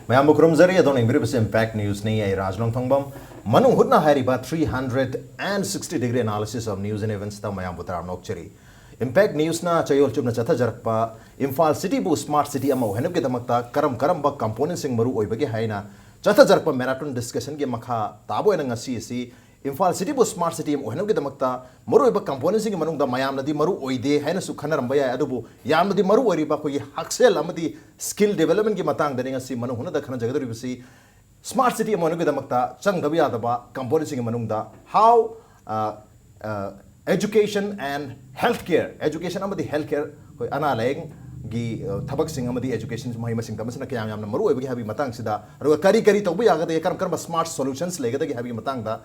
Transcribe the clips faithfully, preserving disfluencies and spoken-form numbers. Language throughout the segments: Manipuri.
ꯃꯌꯥꯝꯕꯨ ꯈꯨꯔꯨꯝꯖꯔꯤ꯫ ꯑꯗꯣꯝꯅ ꯌꯦꯡꯕꯤꯔꯤꯕꯁꯤ Impact News ꯅꯤ꯫ ꯑꯩ ꯔꯥꯖ ꯂꯣꯡꯊꯣꯡꯕꯝ꯫ ꯃꯅꯨꯡ ꯍꯨꯠꯅ ꯍꯥꯏꯔꯤꯕ three hundred and sixty degree analysis of news and events ꯇ ꯃꯌꯥꯝꯕꯨ ꯇꯔꯥꯝꯅ ꯑꯣꯛꯆꯔꯤ꯫ Impact News ꯅ ꯆꯌꯣꯜ ꯆꯨꯞꯅ ꯆꯠꯊꯖꯔꯛꯄ ꯏꯝꯐꯥꯜ city ꯕꯨ smart city ꯑꯃ ꯑꯣꯏꯍꯟꯅꯕꯒꯤꯗꯃꯛꯇ ꯀꯔꯝ ꯀꯔꯝꯕ component ꯁꯤꯡ ꯃꯔꯨ ꯑꯣꯏꯕꯒꯦ ꯍꯥꯏꯅ ꯆꯠꯊꯖꯔꯛꯄ marathon discussion ꯒꯤ ꯃꯈꯥ ꯇꯥꯕ ꯑꯣꯏꯅ ꯉꯁꯤ ꯑꯁꯤ ꯏꯝꯐꯥꯜ city ꯕꯨ smart city ꯑꯃ ꯑꯣꯏꯍꯟꯅꯕꯒꯤꯗꯃꯛꯇ ꯃꯔꯨꯑꯣꯏꯕ component ꯁꯤꯡꯒꯤ ꯃꯅꯨꯡꯗ ꯃꯌꯥꯝꯅꯗꯤ ꯃꯔꯨ ꯑꯣꯏꯗꯦ ꯍꯥꯏꯅꯁꯨ ꯈꯟꯅꯔꯝꯕ ꯌꯥꯏ, ꯑꯗꯨꯕꯨ ꯌꯥꯝꯅꯗꯤ ꯃꯔꯨ ꯑꯣꯏꯔꯤꯕ ꯑꯩꯈꯣꯏꯒꯤ ꯍꯛꯁꯦꯜ ꯑꯃꯗꯤ skill development ꯀꯤ ꯃꯇꯥꯡꯗꯅꯤ ꯉꯁꯤ ꯃꯅꯨꯡ ꯍꯨꯠꯅꯗ ꯈꯟꯅꯖꯒꯗꯧꯔꯤꯕꯁꯤ꯫ Smart city ꯑꯃ ꯑꯣꯏꯅꯕꯒꯤꯗꯃꯛꯇ ꯆꯪꯗꯕ ꯌꯥꯗꯕ component ꯁꯤꯡꯒꯤ ꯃꯅꯨꯡꯗ how, uh, uh, education and health care, education ꯑꯃꯗꯤ health care, ꯑꯩꯈꯣꯏ ꯑꯅꯥ ꯂꯥꯌꯦꯡꯒꯤ, uh, ꯊꯕꯛꯁꯤꯡ ꯑꯃꯗꯤ education ꯃꯍꯩ ꯃꯁꯤꯡ ꯇꯝꯕꯁꯤꯅ ꯀꯌꯥꯝ ꯌꯥꯝꯅ ꯃꯔꯨ ꯑꯣꯏꯕꯒꯦ ꯍꯥꯏꯕꯒꯤ ꯃꯇꯥꯡꯁꯤꯗ, ꯑꯗꯨꯒ ꯀꯔꯤ ꯀꯔꯤ ꯇꯧꯕ ꯌꯥꯒꯗꯒꯦ, ꯀꯔꯝ ꯀꯔꯝꯕ smart solutions ꯂꯩꯒꯗꯒꯦ ꯍꯥꯏꯕꯒꯤ ꯃꯇꯥꯡꯗ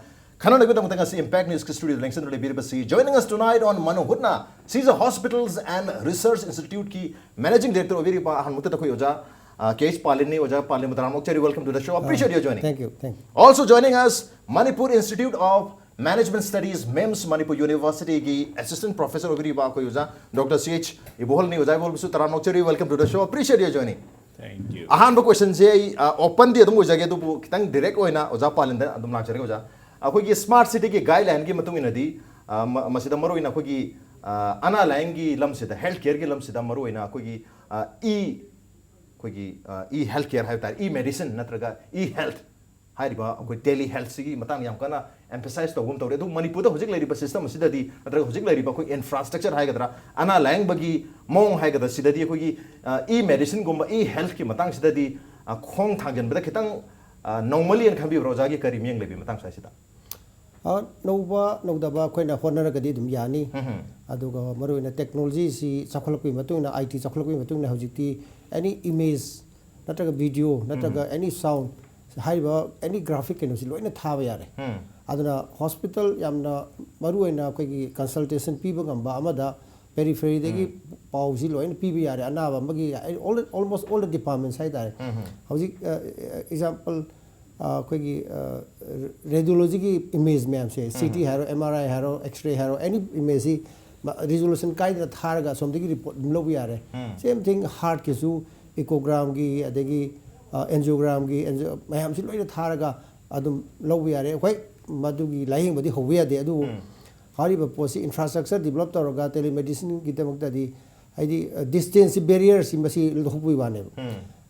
ꯈꯟꯅꯅꯕꯒꯤꯗꯃꯛꯇ ꯉꯁꯤ Impact News ꯀꯤ studio the ꯂꯦꯡꯁꯤꯟꯗꯨꯅ ꯂꯩꯕꯤꯔꯤꯕꯁꯤ, joining us tonight on ꯃꯅꯨꯡ ꯍꯨꯠꯅ, ꯁꯤꯁꯦ Hospitals and Research Institute ꯀꯤ managing director ꯑꯣꯏꯕꯤꯔꯤꯕ ꯑꯍꯥꯟꯕꯃꯛꯇꯗ ꯑꯩꯈꯣꯏ ꯑꯣꯖꯥ, ꯑ, ꯀꯦ ꯑꯩꯆ ꯄꯥꯂꯤꯟꯅꯤ꯫ ꯑꯣꯖꯥ ꯄꯥꯂꯤꯟ, ꯃꯇꯔꯥꯝ ꯑꯣꯛꯆꯔꯤ, welcome to the show, appreciate your joining. Thank you, thank you. Also joining us, Manipur Institute of Management Studies, MIMS, Manipur University ꯒꯤ assistant professor ꯑꯣꯏꯕꯤꯔꯤꯕ ꯑꯩꯈꯣꯏ ꯑꯣꯖꯥ ꯗꯣꯛꯇꯔ ꯁꯤ ꯑꯩꯆ ꯏꯕꯣꯍꯜꯅꯤ꯫ ꯑꯣꯖꯥ ꯏꯕꯣꯍꯜꯕꯨꯁꯨ ꯇꯔꯥꯝꯅ ꯑꯣꯛꯆꯔꯤ, welcome to the show, appreciate your joining. Thank you. ꯑꯍꯥꯟꯕ question ꯁꯦ ꯑꯩ, ꯑ, open ꯗꯤ ꯑꯗꯨꯝ ꯑꯣꯏꯖꯒꯦ, ꯑꯗꯨꯕꯨ ꯈꯤꯇꯪ direct ꯑꯣꯏꯅ ꯑꯣꯖꯥ ꯄꯥꯂꯤꯟꯗ ꯑꯗꯨꯝ ꯂꯥꯛꯆꯔꯒꯦ ꯑꯣꯖꯥ꯫ ꯑꯩꯈꯣꯏꯒꯤ smart city ꯒꯤ guideline ꯒꯤ ꯃꯇꯨꯡ ꯏꯟꯅꯗꯤ, ꯑ, ꯃ-, ꯃꯁꯤꯗ ꯃꯔꯨꯑꯣꯏꯅ ꯑꯩꯈꯣꯏꯒꯤ, ꯑ, ꯑꯅꯥ ꯂꯥꯌꯦꯡꯒꯤ ꯂꯝꯁꯤꯗ, health care ꯒꯤ ꯂꯝꯁꯤꯗ ꯃꯔꯨꯑꯣꯏꯅ ꯑꯩꯈꯣꯏꯒꯤ, ꯑ, e, ꯑꯩꯈꯣꯏꯒꯤ, ꯑ, e health care ꯍꯥꯏꯕ ꯇꯥꯔꯦ, e medicine ꯅꯠꯇ꯭ꯔꯒ e health ꯍꯥꯏꯔꯤꯕ ꯑꯩꯈꯣꯏ tele health ꯁꯤꯒꯤ ꯃꯇꯥꯡꯗ ꯌꯥꯝ ꯀꯟꯅ emphasize ꯇꯧꯕ ꯑꯃ ꯇꯧꯔꯦ꯫ ꯑꯗꯨ ꯃꯅꯤꯄꯨꯔꯗ ꯍꯧꯖꯤꯛ ꯂꯩꯔꯤꯕ system ꯑꯁꯤꯗꯗꯤ, ꯅꯠꯇ꯭ꯔꯒ ꯍꯧꯖꯤꯛ ꯂꯩꯔꯤꯕ ꯑꯩꯈꯣꯏ infrastructure ꯍꯥꯏꯒꯗ꯭ꯔꯥ, ꯑꯅꯥ ꯂꯥꯌꯦꯡꯕꯒꯤ ꯃꯑꯣꯡ ꯍꯥꯏꯒꯗ꯭ꯔꯥ, ꯁꯤꯗꯗꯤ ꯑꯩꯈꯣꯏꯒꯤ, ꯑ, e medicine ꯒꯨꯝꯕ, e health ꯀꯤ ꯃꯇꯥꯡꯁꯤꯗꯗꯤ, ꯑ, ꯈꯣꯡ ꯊꯥꯡꯖꯤꯟꯕꯗ ꯈꯤꯇꯪ, ꯑ, ꯅꯧꯃꯜꯂꯤ ꯍꯥꯏꯅ ꯈꯟꯕꯤꯕ꯭ꯔꯥ? ꯑꯣꯖꯥꯒꯤ ꯀꯔꯤ ꯃꯤꯠꯌꯦꯡ ꯂꯩꯕꯤ ꯃꯇꯥꯡ ꯁ꯭ꯋꯥꯏꯁꯤꯗ? ꯑ, ꯅꯧꯕ ꯅꯧꯗꯕ ꯑꯩꯈꯣꯏꯅ ꯍꯣꯠꯅꯔꯒꯗꯤ ꯑꯗꯨꯝ ꯌꯥꯅꯤ꯫ ꯎꯝ꯫ ꯑꯗꯨꯒ ꯃꯔꯨꯑꯣꯏꯅ technology ꯁꯤ ꯆꯥꯎꯈꯠꯂꯛꯄꯒꯤ ꯃꯇꯨꯡ ꯏꯟꯅ, I T ꯆꯥꯎꯈꯠꯂꯛꯄꯒꯤ ꯃꯇꯨꯡ ꯏꯟꯅ ꯍꯧꯖꯤꯛꯇꯤ any image ꯅꯠꯇ꯭ꯔꯒ video ꯅꯠꯇ꯭ꯔꯒ any sound, ꯍꯥꯏꯔꯤꯕ any graphic ꯀꯩꯅꯣꯁꯤ ꯂꯣꯏꯅ ꯊꯥꯕ ꯌꯥꯔꯦ꯫ ꯎꯝ꯫ ꯑꯗꯨꯅ hospital ꯌꯥꯝꯅ ꯃꯔꯨꯑꯣꯏꯅ ꯑꯩꯈꯣꯏꯒꯤ consultation ꯄꯤꯕ ꯉꯝꯕ ꯑꯃꯗ, periphery ꯗꯒꯤ ꯄꯥꯎꯁꯤ ꯂꯣꯏꯅ ꯄꯤꯕ ꯌꯥꯔꯦ꯫ ꯑꯅꯥꯕ ꯑꯃꯒꯤ all, almost all the departments ꯍꯥꯏꯇꯥꯔꯦ꯫ ꯎꯝ꯫ ꯍꯧꯖꯤꯛ, ꯑ, example, ꯑ, ꯑꯩꯈꯣꯏꯒꯤ, ꯑ, radiology ꯒꯤ image ꯃꯌꯥꯝꯁꯦ, C T ꯍꯥꯏꯔꯣ, M R I ꯍꯥꯏꯔꯣ, X-ray ꯍꯥꯏꯔꯣ, any image ꯁꯤ ꯃ-, resolution ꯀꯥꯏꯗꯅ ꯊꯥꯔꯒ ꯑꯁꯣꯝꯗꯒꯤ report ꯑꯗꯨꯝ ꯂꯧꯕ ꯌꯥꯔꯦ꯫ ꯎꯝ꯫ Same thing heart ꯀꯤꯁꯨ, echogram ꯒꯤ, ꯑꯗꯒꯤ ꯑꯦꯟꯖꯤꯑꯣꯒ꯭ꯔꯥꯝꯒꯤ ꯑꯦꯟꯖꯤꯑꯣ ꯃꯌꯥꯝꯁꯤ ꯂꯣꯏꯅ ꯊꯥꯔꯒ ꯑꯗꯨꯝ ꯂꯧꯕ ꯌꯥꯔꯦ꯫ ꯑꯩꯈꯣꯏ ꯃꯗꯨꯒꯤ ꯂꯥꯏꯌꯦꯡꯕꯗꯤ ꯍꯧꯕ ꯌꯥꯗꯦ, ꯑꯗꯨꯕꯨ ꯍꯥꯏꯔꯤꯕ ꯄꯣꯠꯁꯤ ꯏꯟꯐ꯭ꯔꯥꯁ꯭ꯇ꯭ꯔꯛꯆꯔ ꯗꯤꯕꯂꯞ ꯇꯧꯔꯒ ꯇꯦꯂꯤꯃꯦꯗꯤꯁꯤꯟꯒꯤꯗꯃꯛꯇꯗꯤ ꯍꯥꯏꯗꯤ ꯗꯤꯁꯇꯦꯟꯁꯁꯤ ꯕꯦꯔꯤꯌꯔꯁꯤ ꯃꯁꯤ ꯂꯧꯊꯣꯛꯄꯒꯤ ꯋꯥꯅꯦꯕ꯫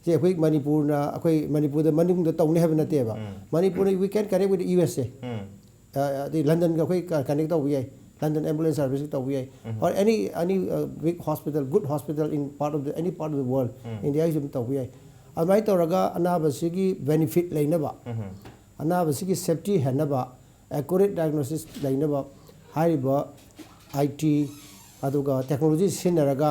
ꯁꯤ ꯑꯩꯈꯣꯏ ꯃꯅꯤꯄꯨꯔꯅ ꯑꯩꯈꯣꯏ ꯃꯅꯤꯄꯨꯔꯗ ꯃꯅꯨꯡꯗ ꯇꯧꯅꯤ ꯍꯥꯏꯕ ꯅꯠꯇꯦꯕ꯫ ꯃꯅꯤꯄꯨꯔꯅ we can connect with the U S A, ꯑꯗꯩ ꯂꯟꯗꯟꯒ ꯑꯩꯈꯣꯏ ꯀꯅꯦꯛ ꯇꯧꯕ ꯌꯥꯏ, ꯂꯟꯗꯟ ꯑꯦꯝꯕꯨꯂꯦꯟꯁ ꯁꯥꯔꯚꯤꯁ ꯇꯧꯕ ꯌꯥꯏ, or any any big hospital, good hospital in part of the any part of the world, ꯏꯟꯗꯤꯌꯥꯒꯤꯁꯨ ꯑꯗꯨꯝ ꯇꯧꯕ ꯌꯥꯏ꯫ ꯑꯗꯨꯃꯥꯏꯅ ꯇꯧꯔꯒ ꯑꯅꯥꯕꯁꯤꯒꯤ ꯕꯦꯅꯤꯐꯤꯠ ꯂꯩꯅꯕ, ꯑꯅꯥꯕꯁꯤꯒꯤ ꯁꯦꯐꯇꯤ ꯍꯦꯟꯅꯕ, ꯑꯦꯀꯨꯔꯦꯠ ꯗꯥꯏꯒꯅꯣꯁꯤꯁ ꯂꯩꯅꯕ ꯍꯥꯏꯔꯤꯕ ꯑꯥꯏ ꯇꯤ ꯑꯗꯨꯒ ꯇꯦꯛꯅꯣꯂꯣꯖꯤ ꯁꯤꯖꯤꯟꯅꯔꯒ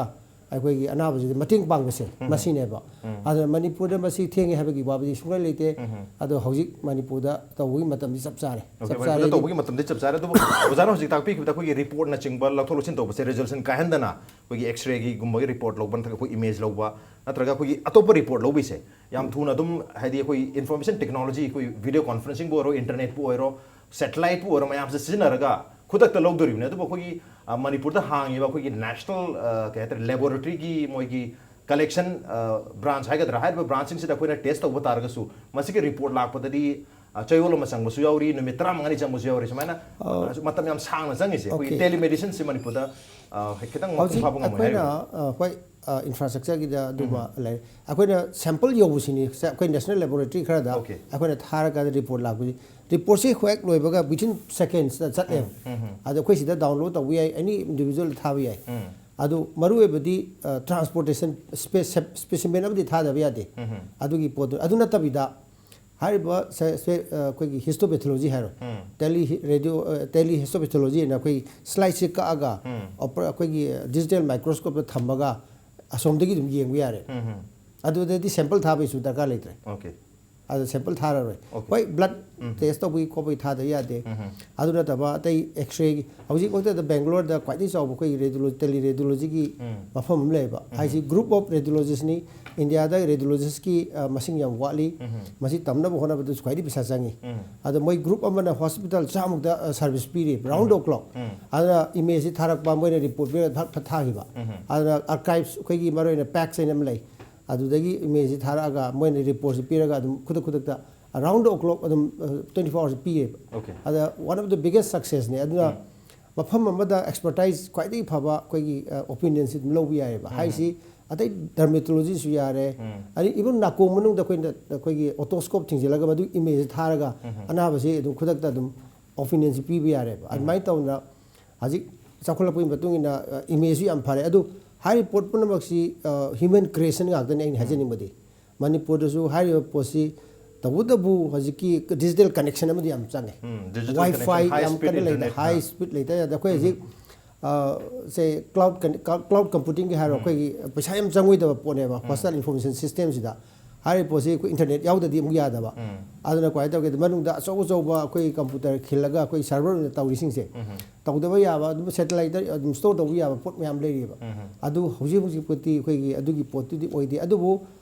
ꯑꯩꯈꯣꯏꯒꯤ ꯑꯅꯥꯕꯁꯤꯗ ꯃꯇꯦꯡ ꯄꯥꯡꯕꯁꯦ ꯃꯁꯤꯅꯦꯕ꯫ ꯑꯗꯨꯅ ꯃꯅꯤꯄꯨꯔꯗ ꯃꯁꯤ ꯊꯦꯡꯉꯦ ꯍꯥꯏꯕꯒꯤ ꯋꯥꯕꯨꯗꯤ ꯁꯨꯡꯂꯩ ꯂꯩꯇꯦ꯫ ꯑꯗꯣ ꯍꯧꯖꯤꯛ ꯃꯅꯤꯄꯨꯔꯗ ꯇꯧꯕꯒꯤ ꯃꯇꯝꯗꯤ ꯆꯞ ꯆꯥꯔꯦ꯫ ꯑꯣꯀꯦ, ꯆꯞ ꯃꯅꯤꯄꯨꯔꯗ ꯆꯥꯔꯦ꯫ ꯇꯧꯕꯒꯤ ꯃꯇꯝꯗꯤ ꯆꯞ ꯆꯥꯔꯦ꯫ ꯑꯗꯨꯕꯨ ꯑꯣꯖꯥꯅ ꯍꯧꯖꯤꯛ ꯇꯥꯛꯄꯤꯈꯤꯕꯗ ꯑꯩꯈꯣꯏꯒꯤ ꯔꯤꯄꯣꯔꯠꯅꯆꯤꯡꯕ ꯂꯧꯊꯣꯛ ꯂꯧꯁꯤꯟ ꯇꯧꯕꯁꯦ, ꯔꯤꯖꯜꯁꯟ ꯀꯥꯏꯍꯟꯗꯅ ꯑꯩꯈꯣꯏꯒꯤ ꯑꯦꯛꯁꯔꯦꯒꯤꯒꯨꯝꯕꯒꯤ ꯔꯤꯄꯣꯔꯠ ꯂꯧꯕ ꯅꯠꯇ꯭ꯔꯒ ꯑꯩꯈꯣꯏ ꯏꯃꯦꯖ ꯂꯧꯕ ꯅꯠꯇ꯭ꯔꯒ ꯑꯩꯈꯣꯏꯒꯤ ꯑꯇꯣꯞꯄ ꯔꯤꯄꯣꯔꯠ ꯂꯧꯕꯤꯁꯦ ꯌꯥꯝ ꯊꯨꯅ ꯑꯗꯨꯝ, ꯍꯥꯏꯗꯤ ꯑꯩꯈꯣꯏ ꯏꯟꯐꯣꯔꯃꯦꯁꯟ ꯇꯦꯛꯅꯣꯂꯣꯖꯤ, ꯑꯩꯈꯣꯏ ꯚꯤꯗꯤꯑꯣ ꯀꯣꯟꯐ꯭ꯔꯦꯟꯁꯤꯡꯕꯨ ꯑꯣꯏꯔꯣ, ꯏꯟꯇꯔꯅꯦꯠꯄꯨ ꯑꯣꯏꯔꯣ, ꯁꯦꯇꯦꯂꯥꯏꯠꯄꯨ ꯑꯣꯏꯔꯣ, ꯃꯌꯥꯝꯁꯦ ꯁꯤꯖꯤꯟꯅꯔꯒ ꯈꯨꯗꯛꯇ ꯂꯧꯗꯣꯔꯤꯕꯅꯤ꯫ ꯑꯗꯨꯕꯨ ꯑꯩꯈꯣꯏꯒꯤ, ꯑ, ꯃꯅꯤꯄꯨꯔꯗ ꯍꯥꯡꯉꯤꯕ ꯑꯩꯈꯣꯏꯒꯤ ꯅꯦꯁꯅꯦꯜ, ꯑ, ꯀꯩ ꯍꯥꯏꯇꯥꯔꯦ, ꯂꯦꯕꯣꯔꯦꯇꯔꯤꯒꯤ ꯃꯣꯏꯒꯤ ꯀꯂꯦꯛꯁꯟ, ꯑ, ꯕ꯭ꯔꯥꯟꯁ ꯍꯥꯏꯒꯗ꯭ꯔꯥ, ꯍꯥꯏꯔꯤꯕ ꯕ꯭ꯔꯥꯟꯁꯁꯤꯡꯁꯤꯗ ꯑꯩꯈꯣꯏꯅ ꯇꯦꯁ ꯇꯧꯕ ꯇꯥꯔꯒꯁꯨ ꯃꯁꯤꯒꯤ ꯔꯤꯄꯣꯔꯠ ꯂꯥꯛꯄꯗꯗꯤ, ꯑ, ꯆꯌꯣꯜ ꯑꯃ ꯆꯪꯕꯁꯨ ꯌꯥꯎꯔꯤ, ꯅꯨꯃꯤꯠ ꯇꯔꯥꯃꯉꯥꯅꯤ ꯆꯪꯕꯁꯨ ꯌꯥꯎꯔꯤ꯫ ꯁꯨꯃꯥꯏꯅ, ꯑ, ꯃꯇꯝ ꯌꯥꯝ ꯁꯥꯡꯅ ꯆꯪꯉꯤꯁꯦ ꯑꯩꯈꯣꯏꯒꯤ ꯑꯣꯀꯦ꯫ ꯇꯦꯂꯤꯃꯦꯗꯤꯁꯤꯟꯁꯤ ꯃꯅꯤꯄꯨꯔꯗ, ꯑ, ꯈꯤꯇꯪ ꯃꯄꯨꯡ ꯍꯧꯖꯤꯛ ꯐꯥꯕ ꯉꯝꯃꯣꯏ ꯑꯩꯈꯣꯏꯅ, ꯍꯥꯏꯔꯤꯕ꯫ ꯑ, ꯍꯣꯏ, ꯑ, ꯏꯟꯐ꯭ꯔꯥꯁ꯭ꯇ꯭ꯔꯛꯆꯔꯒꯤꯗ ꯑꯗꯨꯃ ꯂꯩ꯫ ꯑꯩꯈꯣꯏꯅ ꯁꯦꯝꯄꯜ ꯌꯧꯕꯁꯤꯅꯤ, ꯁꯦ-, ꯑꯩꯈꯣꯏ ꯅꯦꯁꯅꯦꯜ ꯂꯦꯕꯣꯔꯦꯇꯔꯤ ꯈꯔꯗ ꯑꯣꯀꯦ꯫ ꯑꯩꯈꯣꯏꯅ ꯊꯥꯔꯀꯥꯟꯗ ꯔꯤꯄꯣꯔꯠ ꯂꯥꯛꯄꯁꯤ, ꯔꯤꯄꯣꯔꯠꯁꯤ ꯍꯦꯛ ꯂꯣꯏꯕꯒ within secondsꯇ ꯆꯠꯂꯦ꯫ ꯑꯗꯣ ꯑꯩꯈꯣꯏ ꯁꯤꯗ ꯗꯥꯎꯟꯂꯣꯗ ꯇꯧꯕ ꯌꯥꯏ, ꯑꯦꯅꯤ ꯏꯟꯗꯤꯕꯤꯖꯨꯋꯦꯜꯗ ꯊꯥꯕ ꯌꯥꯏ꯫ ꯑꯗꯨ ꯃꯔꯨꯑꯣꯏꯕꯗꯤ, ꯑ, ꯇ꯭ꯔꯥꯟꯁꯄꯣꯔꯇꯦꯁꯟ ꯁ꯭ꯄꯦ-, ꯁꯦꯞ-, ꯁ꯭ꯄꯦꯁꯤꯃꯦꯟ ꯑꯃꯗꯤ ꯊꯥꯗꯕ ꯌꯥꯗꯦ꯫ ꯑꯗꯨꯒꯤ ꯄꯣꯠꯇꯨ, ꯑꯗꯨ ꯅꯠꯇꯕꯤꯗ ꯍꯥꯏꯔꯤꯕ ꯁꯦ-, ꯁꯦ-, ꯑ, ꯑꯩꯈꯣꯏꯒꯤ ꯍꯤꯁꯇꯣꯄꯦꯊꯣꯂꯣꯖꯤ ꯍꯥꯏꯔꯣ, ꯇꯦꯂꯤ ꯍꯤ-, ꯔꯦꯗꯤꯑꯣ, ꯑ, ꯇꯦꯂꯤ ꯍꯤꯁꯇꯣꯄꯦꯊꯣꯂꯣꯖꯤ ꯍꯥꯏꯅ ꯑꯩꯈꯣꯏ ꯁ꯭ꯂꯥꯏꯗꯁꯦ ꯀꯛꯑꯒ ꯑꯣꯄꯔ-, ꯑꯩꯈꯣꯏꯒꯤ ꯗꯤꯖꯤꯇꯦꯜ ꯃꯥꯏꯀ꯭ꯔꯣꯁꯀꯣꯞꯇ ꯊꯝꯃꯒ ꯑꯁꯣꯝꯗꯒꯤ ꯑꯗꯨꯝ ꯌꯦꯡꯕ ꯌꯥꯔꯦ꯫ ꯑꯗꯨꯗꯗꯤ ꯁꯦꯝꯄꯜ ꯊꯥꯕꯒꯤꯁꯨ ꯗꯔꯀꯥꯔ ꯂꯩꯇ꯭ꯔꯦ꯫ ꯑꯣꯀꯦ꯫ ꯑꯗ ꯁꯦꯝꯄꯜ ꯊꯥꯔꯔꯣꯏ꯫ ꯑꯣꯀꯦ꯫ ꯍꯣꯏ, ꯕ꯭ꯂꯗ ꯇꯦꯁ ꯇꯧꯕꯒꯤ ꯈꯣꯠꯄꯒꯤ ꯊꯥꯗ ꯌꯥꯗꯦ꯫ ꯑꯗꯨ ꯅꯠꯇꯕ ꯑꯇꯩ ꯑꯦꯛꯁꯔꯦꯒꯤ, ꯍꯧꯖꯤꯛ ꯃꯛꯇꯗ ꯕꯦꯡꯒ꯭ꯂꯣꯔꯗ ꯈ꯭ꯋꯥꯏꯗꯒꯤ ꯆꯥꯎꯕ ꯑꯩꯈꯣꯏꯒꯤ ꯔꯦꯗꯤꯑꯣꯂꯣ-, ꯇꯦꯂꯤ ꯔꯦꯗꯤꯑꯣꯂꯣꯖꯤꯒꯤ ꯃꯐꯝ ꯑꯃ ꯂꯩꯌꯦꯕ꯫ ꯍꯥꯏꯁꯤ ꯒ꯭ꯔꯨꯞ ꯑꯣꯐ ꯔꯦꯗꯤꯑꯣꯂꯣꯖꯤꯁ꯭ꯠꯅꯤ꯫ ꯏꯟꯗꯤꯌꯥꯗ ꯔꯦꯗꯤꯑꯣꯂꯣꯖꯤꯁ꯭ꯠꯀꯤ, ꯑ, ꯃꯁꯤꯡ ꯌꯥꯝ ꯋꯥꯠꯂꯤ꯫ ꯃꯁꯤ ꯇꯝꯅꯕ ꯍꯣꯠꯅꯕꯗꯁꯨ ꯈ꯭ꯋꯥꯏꯗꯒꯤ ꯄꯩꯁꯥ ꯆꯪꯉꯤ꯫ ꯑꯗꯣ ꯃꯣꯏ ꯒ꯭ꯔꯨꯞ ꯑꯃꯅ ꯍꯣꯁꯄꯤꯇꯥꯜ ꯆꯥꯝꯃꯨꯛꯇ, ꯑ, ꯁꯥꯔꯚꯤꯁ ꯄꯤꯔꯤ, round the clock꯫ ꯑꯗꯨꯅ ꯏꯃꯦꯖꯁꯤ ꯊꯥꯔꯛꯄ, ꯃꯣꯏꯅ ꯔꯤꯄꯣꯔꯠ ꯄꯤꯔꯒ ꯐꯠ ꯐꯠ ꯊꯥꯈꯤꯕ꯫ ꯑꯗꯨꯅ ꯑꯥꯔꯀꯥꯏꯚꯁ ꯑꯩꯈꯣꯏꯒꯤ ꯃꯔꯨꯑꯣꯏꯅ ꯄꯦꯛꯁ ꯍꯥꯏꯅ ꯑꯃ ꯂꯩ꯫ ꯑꯗꯨꯗꯒꯤ ꯏꯃꯦꯖꯁꯤ ꯊꯥꯔꯛꯑꯒ ꯃꯣꯏꯅ ꯔꯤꯄꯣꯔꯠꯁꯤ ꯄꯤꯔꯒ ꯑꯗꯨꯝ ꯈꯨꯗꯛ ꯈꯨꯗꯛꯇ ꯑꯔꯥꯎꯟ ꯗ ꯀ꯭ꯂꯣꯛ ꯑꯗꯨꯝ ꯇ꯭ꯋꯦꯟꯇꯤ ꯐꯣꯔ ꯑꯋꯥꯔꯁ ꯄꯤꯌꯦꯕ꯫ Okay. ꯑꯗ ꯋꯥꯟ ꯑꯣꯐ ꯗ ꯕꯤꯒꯦꯁ ꯁꯛꯁꯦꯁꯅꯦ꯫ ꯑꯗꯨꯅ ꯃꯐꯝ ꯑꯃꯗ ꯑꯦꯛꯁꯄꯔꯇꯥꯏꯁ ꯈ꯭ꯋꯥꯏꯗꯒꯤ ꯐꯕ ꯑꯩꯈꯣꯏꯒꯤ ꯑꯣꯄꯤꯅꯤꯌꯟꯁꯤ ꯑꯗꯨꯝ ꯂꯧꯕ ꯌꯥꯏꯑꯕ꯫ ꯍꯥꯏꯁꯤ ꯑꯇꯩ ꯗꯔꯃꯦꯇꯣꯂꯣꯖꯤꯁꯨ ꯌꯥꯔꯦ, ꯑꯗꯩ ꯏꯚꯟ ꯅꯥꯀꯣꯡ ꯃꯅꯨꯡꯗ ꯑꯩꯈꯣꯏꯅ ꯑꯩꯈꯣꯏꯒꯤ ꯑꯣꯇꯣꯁꯀꯣꯞ ꯊꯤꯡꯖꯤꯜꯂꯒ ꯃꯗꯨ ꯏꯃꯦꯖꯁꯤ ꯊꯥꯔꯒ ꯑꯅꯥꯕꯁꯤ ꯑꯗꯨꯝ ꯈꯨꯗꯛꯇ ꯑꯗꯨꯝ ꯑꯣꯄꯤꯅꯤꯌꯟꯁꯤ ꯄꯤꯕ ꯌꯥꯔꯦꯕ꯫ ꯑꯗꯨꯃꯥꯏꯅ ꯇꯧꯅ ꯍꯧꯖꯤꯛ ꯆꯥꯎꯈꯠꯂꯛꯄꯒꯤ ꯃꯇꯨꯡ ꯏꯟꯅ ꯏꯃꯦꯖꯁꯨ ꯌꯥꯝ ꯐꯔꯦ꯫ ꯑꯗꯨ ꯍꯥꯏꯔꯤꯕ ꯄꯣꯠ ꯄꯨꯝꯅꯃꯛꯁꯤ ꯍ꯭ꯌꯨꯃꯦꯟ ꯀ꯭ꯔꯤꯌꯦꯁꯟ ꯉꯥꯛꯇꯅꯤ ꯑꯩꯅ ꯍꯥꯏꯖꯅꯤꯡꯕꯗꯤ꯫ ꯃꯅꯤꯄꯨꯔꯗꯁꯨ ꯍꯥꯏꯔꯤꯕ ꯄꯣꯠꯁꯤ ꯇꯧꯕꯇꯕꯨ ꯍꯧꯖꯤꯛꯀꯤ ꯗꯤꯖꯤꯇꯦꯜ ꯀꯅꯦꯛꯁꯟ ꯑꯃꯗꯤ ꯌꯥꯝ ꯆꯪꯉꯦ꯫ ꯎꯝ, digital ꯋꯥꯏ ꯐꯥꯏ connection, high ꯌꯥꯝ speed ꯀꯟꯅ ꯂꯩꯇ internet, ꯍꯥꯏ ꯑꯥ꯫ ꯁ꯭ꯄꯤꯠ ꯂꯩꯇ ꯌꯥꯗꯦ꯫ ꯑꯩꯈꯣꯏ ꯍꯧꯖꯤꯛ ꯁꯦ ꯀ꯭ꯂꯥꯎꯗ ꯀ꯭ꯂꯥꯎꯗ ꯀꯝꯄ꯭ꯌꯨꯇꯤꯡꯒꯤ ꯍꯥꯏꯔꯣ, ꯑꯩꯈꯣꯏꯒꯤ ꯄꯩꯁꯥ ꯌꯥꯝ ꯆꯪꯉꯣꯏꯗꯕ ꯄꯣꯠꯅꯦꯕ꯫ ꯍꯣꯁꯄꯤꯇꯥꯜ ꯏꯟꯐꯣꯔꯃꯦꯁꯟ ꯁꯤꯁꯇꯦꯝꯁꯤꯗ ꯍꯥꯏꯔꯤꯕ ꯄꯣꯠꯁꯤ ꯑꯩꯈꯣꯏ ꯏꯟꯇꯔꯅꯦꯠ ꯌꯥꯎꯗꯗꯤ ꯑꯃꯨꯛ ꯌꯥꯗꯕ꯫ ꯑꯗꯨꯅ ꯀꯃꯥꯏꯅ ꯇꯧꯒꯦꯗ, ꯃꯅꯨꯡꯗ ꯑꯆꯧ ꯑꯆꯧꯕ ꯑꯩꯈꯣꯏ ꯀꯝꯄ꯭ꯌꯨꯇꯔ ꯈꯤꯜꯂꯒ ꯑꯩꯈꯣꯏ ꯁꯔꯚꯔ ꯑꯣꯏꯅ ꯇꯧꯔꯤꯁꯤꯡꯁꯦ ꯇꯧꯗꯕ ꯌꯥꯕ, ꯑꯗꯨꯝ ꯁꯦꯇꯦꯂꯥꯏꯠꯇ ꯑꯗꯨꯝ ꯁ꯭ꯇꯣꯔ ꯇꯧꯕ ꯌꯥꯕ ꯄꯣꯠ ꯃꯌꯥꯝ ꯂꯩꯔꯤꯕ꯫ ꯑꯗꯨ ꯍꯧꯖꯤꯛ ꯍꯧꯖꯤꯛꯄꯨꯗꯤ ꯑꯩꯈꯣꯏꯒꯤ ꯑꯗꯨꯒꯤ ꯄꯣꯠꯇꯨꯗꯤ ꯑꯣꯏꯗꯦ꯫ ꯑꯗꯨꯕꯨ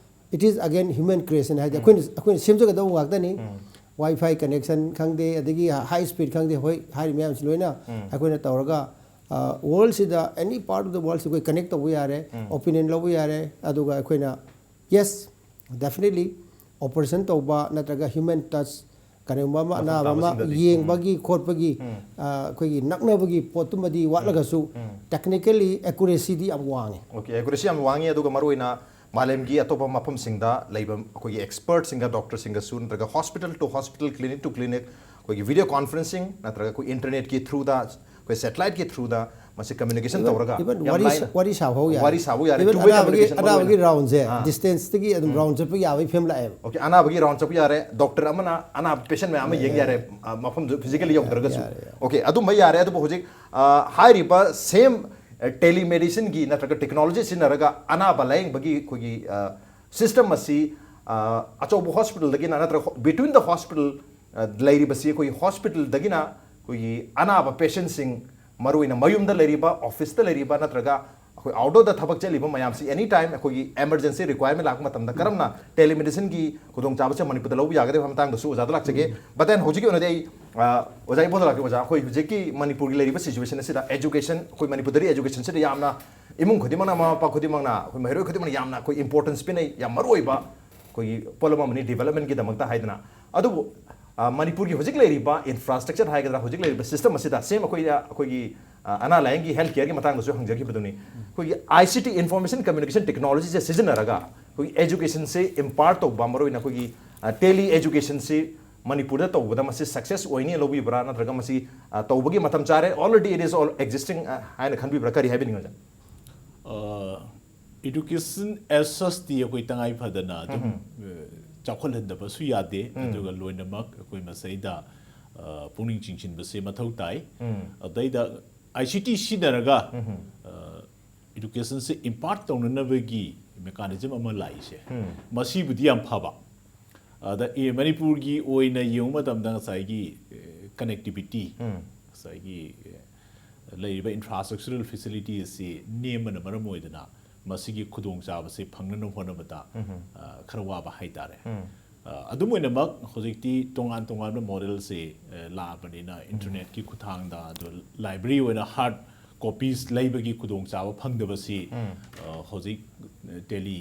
it is again human creation ꯍꯥꯏꯗꯤ ꯑꯩꯈꯣꯏꯅ ꯑꯩꯈꯣꯏꯅ ꯁꯦꯝꯖꯒꯗꯧꯕ ꯉꯥꯛꯇꯅꯤ꯫ ꯋꯥꯏ ꯐꯥꯏ ꯀꯅꯦꯛꯁꯟ ꯈꯪꯗꯦ, ꯑꯗꯒꯤ ꯍꯥꯏ ꯁ꯭ꯄꯤꯠ ꯈꯪꯗꯦ, ꯍꯣꯏ, ꯍꯥꯏꯔꯤꯕ ꯃꯌꯥꯝꯁꯤ ꯂꯣꯏꯅ ꯑꯩꯈꯣꯏꯅ ꯇꯧꯔꯒ ꯋꯥꯔꯜꯁꯤꯗ ꯑꯦꯅꯤ ꯄꯥꯔꯠ ꯑꯣꯐ ꯗ ꯋꯥꯔꯜꯁꯤ ꯑꯩꯈꯣꯏ ꯀꯅꯦꯛ ꯇꯧꯕ ꯌꯥꯔꯦ, ꯑꯣꯄꯤꯅꯤꯌꯟ ꯂꯧꯕ ꯌꯥꯔꯦ꯫ ꯑꯗꯨꯒ ꯑꯩꯈꯣꯏꯅ ꯌꯦꯁ, ꯗꯦꯐꯤꯅꯦꯠꯂꯤ ꯑꯣꯄꯔꯦꯁꯟ ꯇꯧꯕ ꯅꯠꯇ꯭ꯔꯒ ꯍ꯭ꯌꯨꯃꯦꯟ ꯇꯆ ꯀꯔꯤꯒꯨꯝꯕ ꯑꯃ ꯃꯐꯝ ꯑꯅꯥꯕ ꯑꯃ ꯇꯥꯕꯁꯤꯡꯗꯗꯤ꯫ ꯌꯦꯡꯕꯒꯤ ꯈꯣꯠꯄꯒꯤ ꯑ, ꯑꯩꯈꯣꯏꯒꯤ ꯅꯛꯅꯕꯒꯤ ꯄꯣꯠꯇꯨꯃꯗꯤ ꯋꯥꯠꯂꯒꯁꯨ ꯇꯦꯛꯅꯤꯀꯦꯜꯂꯤ ꯑꯦꯀꯨꯔꯦꯁꯤꯗꯤ ꯌꯥꯝ ꯋꯥꯡꯉꯤ꯫ ꯑꯣꯀꯦ, ꯑꯦꯀꯨꯔꯦꯁꯤ ꯌꯥꯝ ꯋꯥꯡꯉꯤ꯫ ꯑꯗꯨꯒ ꯃꯔꯨꯑꯣꯏꯅ ꯃꯥꯂꯦꯝꯒꯤ ꯑꯇꯣꯞꯄ ꯃꯐꯝꯁꯤꯡꯗ ꯂꯩꯕ ꯑꯩꯈꯣꯏꯒꯤ ꯑꯦꯛꯁꯄꯔꯠꯁꯤꯡꯒ, ꯗꯣꯛꯇꯔꯁꯤꯡꯒꯁꯨ, ꯅꯠꯇ꯭ꯔꯒ hospital two hospital, clinic two clinic, ꯑꯩꯈꯣꯏꯒꯤ ꯚꯤꯗꯤꯑꯣ ꯀꯣꯟꯐ꯭ꯔꯦꯟꯁꯤꯡ ꯅꯠꯇ꯭ꯔꯒ ꯑꯩꯈꯣꯏ ꯏꯟꯇꯔꯅꯦꯠꯀꯤ ꯊ꯭ꯔꯨꯗ, ꯑꯩꯈꯣꯏ ꯁꯦꯇꯦꯂꯥꯏꯠꯀꯤ ꯊ꯭ꯔꯨꯗ ꯃꯁꯤ ꯀꯝꯃ꯭ꯌꯨꯅꯤꯀꯦꯁꯟ ꯇꯧꯔꯒ Even ꯌꯥꯝ ꯋꯥꯔꯤ ꯂꯥꯏꯅ ꯋꯥꯔꯤ ꯁꯥꯕ ꯍꯧ ꯌꯥꯔꯦ꯫ ꯋꯥꯔꯤ ꯁꯥꯕ ꯌꯥꯔꯦ, Even two way ꯑꯅꯥꯕꯒꯤ communication ꯃꯔꯨꯑꯣꯏꯅ꯫ ꯑꯅꯥꯕꯒꯤ ꯔꯥꯎꯟꯁꯦ ꯑꯥ꯫ ꯗꯤꯁꯇꯦꯟꯁꯇꯒꯤ ꯑꯗꯨꯝ ꯔꯥꯎꯟ ꯆꯠꯄ ꯌꯥꯕꯒꯤ ꯐꯤꯕꯝ ꯂꯥꯛꯑꯦꯕ꯫ ꯑꯣꯀꯦ, ꯑꯅꯥꯕꯒꯤ ꯔꯥꯎꯟ ꯆꯠꯄ ꯌꯥꯔꯦ, ꯗꯣꯛꯇꯔ ꯑꯃꯅ ꯑꯅꯥꯕ ꯄꯦꯁꯦꯟ ꯃꯌꯥꯝ ꯑꯃ ꯌꯦꯡ ꯌꯥꯔꯦ, ꯑ, ꯃꯐꯝꯗꯨ ꯐꯤꯖꯤꯀꯦꯜꯂꯤ ꯌꯧꯗ꯭ꯔꯒꯁꯨ꯫ ꯌꯥꯔꯦ, ꯌꯥꯔꯦ꯫ ꯑꯣꯀꯦ, ꯑꯗꯨꯝꯕ ꯌꯥꯔꯦ꯫ ꯑꯗꯨꯕꯨ ꯍꯧꯖꯤꯛ ꯑ, ꯍꯥꯏꯔꯤꯕ ꯁꯦꯝ ꯇꯦꯂꯤꯃꯦꯗꯤꯁꯤꯟꯒꯤ ꯅꯠꯇ꯭ꯔꯒ ꯇꯦꯛꯅꯣꯂꯣꯖꯤ ꯁꯤꯖꯤꯟꯅꯔꯒ ꯑꯅꯥꯕ ꯂꯥꯌꯦꯡꯕꯒꯤ ꯑꯩꯈꯣꯏꯒꯤ ꯁꯤꯁꯇꯦꯝ ꯑꯁꯤ ꯑ, ꯑꯆꯧꯕ ꯍꯣꯁꯄꯤꯇꯥꯜꯗꯒꯤꯅ ꯅꯠꯇ꯭ꯔꯒ ꯕꯤꯇ꯭ꯋꯤꯟ ꯗ ꯍꯣꯁꯄꯤꯇꯥꯜ ꯂꯩꯔꯤꯕꯁꯤ ꯑꯩꯈꯣꯏꯒꯤ ꯍꯣꯁꯄꯤꯇꯥꯜꯗꯒꯤꯅ ꯑꯩꯈꯣꯏꯒꯤ ꯑꯅꯥꯕ ꯄꯦꯁꯦꯟꯁꯤꯡ, ꯃꯔꯨꯑꯣꯏꯅ ꯃꯌꯨꯝꯗ ꯂꯩꯔꯤꯕ, ꯑꯣꯐꯤꯁꯇ ꯂꯩꯔꯤꯕ ꯅꯠꯇ꯭ꯔꯒ ꯑꯩꯈꯣꯏ ꯑꯥꯎꯠꯗꯣꯔꯗ ꯊꯕꯛ ꯆꯠꯂꯤꯕ ꯃꯌꯥꯝꯁꯤ ꯑꯦꯅꯤ ꯇꯥꯏꯝ ꯑꯩꯈꯣꯏꯒꯤ ꯑꯦꯃꯔꯖꯦꯟꯁꯤ ꯔꯤꯀ꯭ꯋꯥꯏꯔꯃꯦꯟ ꯂꯥꯛꯄ ꯃꯇꯝꯗ ꯀꯔꯝꯅ ꯇꯦꯂꯤꯃꯦꯗꯤꯁꯤꯟꯒꯤ ꯈꯨꯗꯣꯡꯆꯥꯕꯁꯦ ꯃꯅꯤꯄꯨꯔꯗ ꯂꯧꯕ ꯌꯥꯒꯗꯕ ꯍꯥꯏꯕ ꯃꯇꯥꯡꯗꯁꯨ ꯑꯣꯖꯥꯗ ꯂꯥꯛꯆꯒꯦ꯫ But then ꯍꯧꯖꯤꯛꯀꯤ ꯑꯣꯏꯅꯗꯤ ꯑꯩ ꯑ, ꯑꯣꯖꯥ ꯏꯕꯣꯗ ꯂꯥꯛꯀꯦ꯫ ꯑꯣꯖꯥ, ꯑꯩꯈꯣꯏ ꯍꯧꯖꯤꯛꯀꯤ ꯃꯅꯤꯄꯨꯔꯒꯤ ꯂꯩꯔꯤꯕ ꯁꯤꯆꯨꯋꯦꯁꯟ ꯑꯁꯤꯗ ꯑꯦꯖꯨꯀꯦꯁꯟ, ꯑꯩꯈꯣꯏ ꯃꯅꯤꯄꯨꯔꯗꯗꯤ ꯑꯦꯖꯨꯀꯦꯁꯟꯁꯤꯗ ꯌꯥꯝꯅ ꯏꯃꯨꯡ ꯈꯨꯗꯤꯡꯃꯛꯅ, ꯃꯃꯥ ꯃꯄꯥ ꯈꯨꯗꯤꯡꯃꯛꯅ, ꯑꯩꯈꯣꯏ ꯃꯍꯩꯔꯣꯏ ꯈꯨꯗꯤꯡꯃꯛꯅ ꯌꯥꯝꯅ ꯑꯩꯈꯣꯏ importance ꯄꯤꯅꯩ, ꯌꯥꯝ ꯃꯔꯨ ꯑꯣꯏꯕ ꯑꯩꯈꯣꯏꯒꯤ ꯄꯣꯠꯂꯝ ꯑꯃꯅꯤ developmentꯀꯤꯗꯃꯛꯇ ꯍꯥꯏꯗꯅ꯫ ꯑꯗꯨꯕꯨ ꯑ, ꯃꯅꯤꯄꯨꯔꯒꯤ ꯍꯧꯖꯤꯛ ꯂꯩꯔꯤꯕ infrastructure ꯍꯥꯏꯒꯗ꯭ꯔꯥ, ꯍꯧꯖꯤꯛ ꯂꯩꯔꯤꯕ system ꯑꯁꯤꯗ, same ꯑꯩꯈꯣꯏ, ꯑꯩꯈꯣꯏꯒꯤ ꯑ, ꯑꯅꯥ ꯂꯥꯏꯌꯦꯡꯒꯤ health careꯒꯤ ꯃꯇꯥꯡꯗꯁꯨ ꯍꯪꯖꯈꯤꯕꯗꯨꯅꯤ꯫ ꯑꯩꯈꯣꯏꯒꯤ I C T, information communication technologyꯁꯦ ꯁꯤꯖꯤꯟꯅꯔꯒ ꯑꯩꯈꯣꯏꯒꯤ educationꯁꯦ impart ꯇꯧꯕ, ꯃꯔꯨꯑꯣꯏꯅ ꯑꯩꯈꯣꯏꯒꯤ ꯑ, tele educationꯁꯤ ꯃꯅꯤꯄꯨꯔꯗ ꯇꯧꯕꯗ ꯃꯁꯤ success ꯑꯣꯏꯅꯤ ꯂꯧꯕꯤꯕ꯭ꯔꯥ, ꯅꯠꯇ꯭ꯔꯒ ꯃꯁꯤ ꯑ, ꯇꯧꯕꯒꯤ ꯃꯇꯝ ꯆꯥꯔꯦ, already it is all existing ꯑ, ꯍꯥꯏꯅ ꯈꯟꯕꯤꯕ꯭ꯔꯥ, ꯀꯔꯤ ꯍꯥꯏꯕꯤꯅꯤꯡꯉꯤ ꯑꯣꯖꯥ? ꯑ, education as suchꯇꯤ ꯑꯩꯈꯣꯏ ꯇꯉꯥꯏ ꯐꯗꯅ ꯑꯗꯨꯝ ꯑ, ꯆꯥꯎꯈꯠꯍꯟꯗꯕꯁꯨ ꯌꯥꯗꯦ꯫ ꯑꯗꯨꯒ ꯂꯣꯏꯅꯃꯛ ꯑꯩꯈꯣꯏ ꯃꯁꯩꯗ ꯑ, ꯄꯨꯛꯅꯤꯡ ꯆꯤꯡꯁꯤꯟꯕꯁꯦ ꯃꯊꯧ ꯇꯥꯏ꯫ ꯑꯗꯩꯗ I C T ꯁꯤꯖꯤꯟꯅꯔꯒ ꯑ, educationꯁꯦ impart ꯇꯧꯅꯅꯕꯒꯤ mechanism ꯑꯃ ꯂꯥꯛꯏꯁꯦ, ꯃꯁꯤꯕꯨꯗꯤ ꯌꯥꯝ ꯐꯕ꯫ ꯑꯗ ꯑꯦ, ꯃꯅꯤꯄꯨꯔꯒꯤ ꯑꯣꯏꯅ ꯌꯦꯡꯕ ꯃꯇꯝꯗ ꯉꯁꯥꯏꯒꯤ ꯑꯦ, connectivity, ꯉꯁꯥꯏꯒꯤ ꯑꯦ, ꯂꯩꯔꯤꯕ infrastructural facility ꯑꯁꯤ ꯅꯦꯝꯕꯅ ꯃꯔꯝ ꯑꯣꯏꯗꯅ ꯃꯁꯤꯒꯤ ꯈꯨꯗꯣꯡꯆꯥꯕꯁꯤ ꯐꯪꯅꯅꯕ ꯍꯣꯠꯅꯕꯗ ꯑ, ꯈꯔ ꯋꯥꯕ ꯍꯥꯏꯇꯥꯔꯦ꯫ ꯑ, ꯑꯗꯨꯝ ꯑꯣꯏꯅꯃꯛ ꯍꯧꯖꯤꯛꯇꯤ ꯇꯣꯉꯥꯟ ꯇꯣꯉꯥꯟꯕ modelꯁꯦ ꯑ, ꯂꯥꯛꯑꯕꯅꯤꯅ internetꯀꯤ ꯈꯨꯠꯊꯥꯡꯗ, ꯑꯗꯣ library ꯑꯣꯏꯅ hard copies ꯂꯩꯕꯒꯤ ꯈꯨꯗꯣꯡꯆꯥꯕ ꯐꯪꯗꯕꯁꯤ ꯑ, ꯍꯧꯖꯤꯛ tele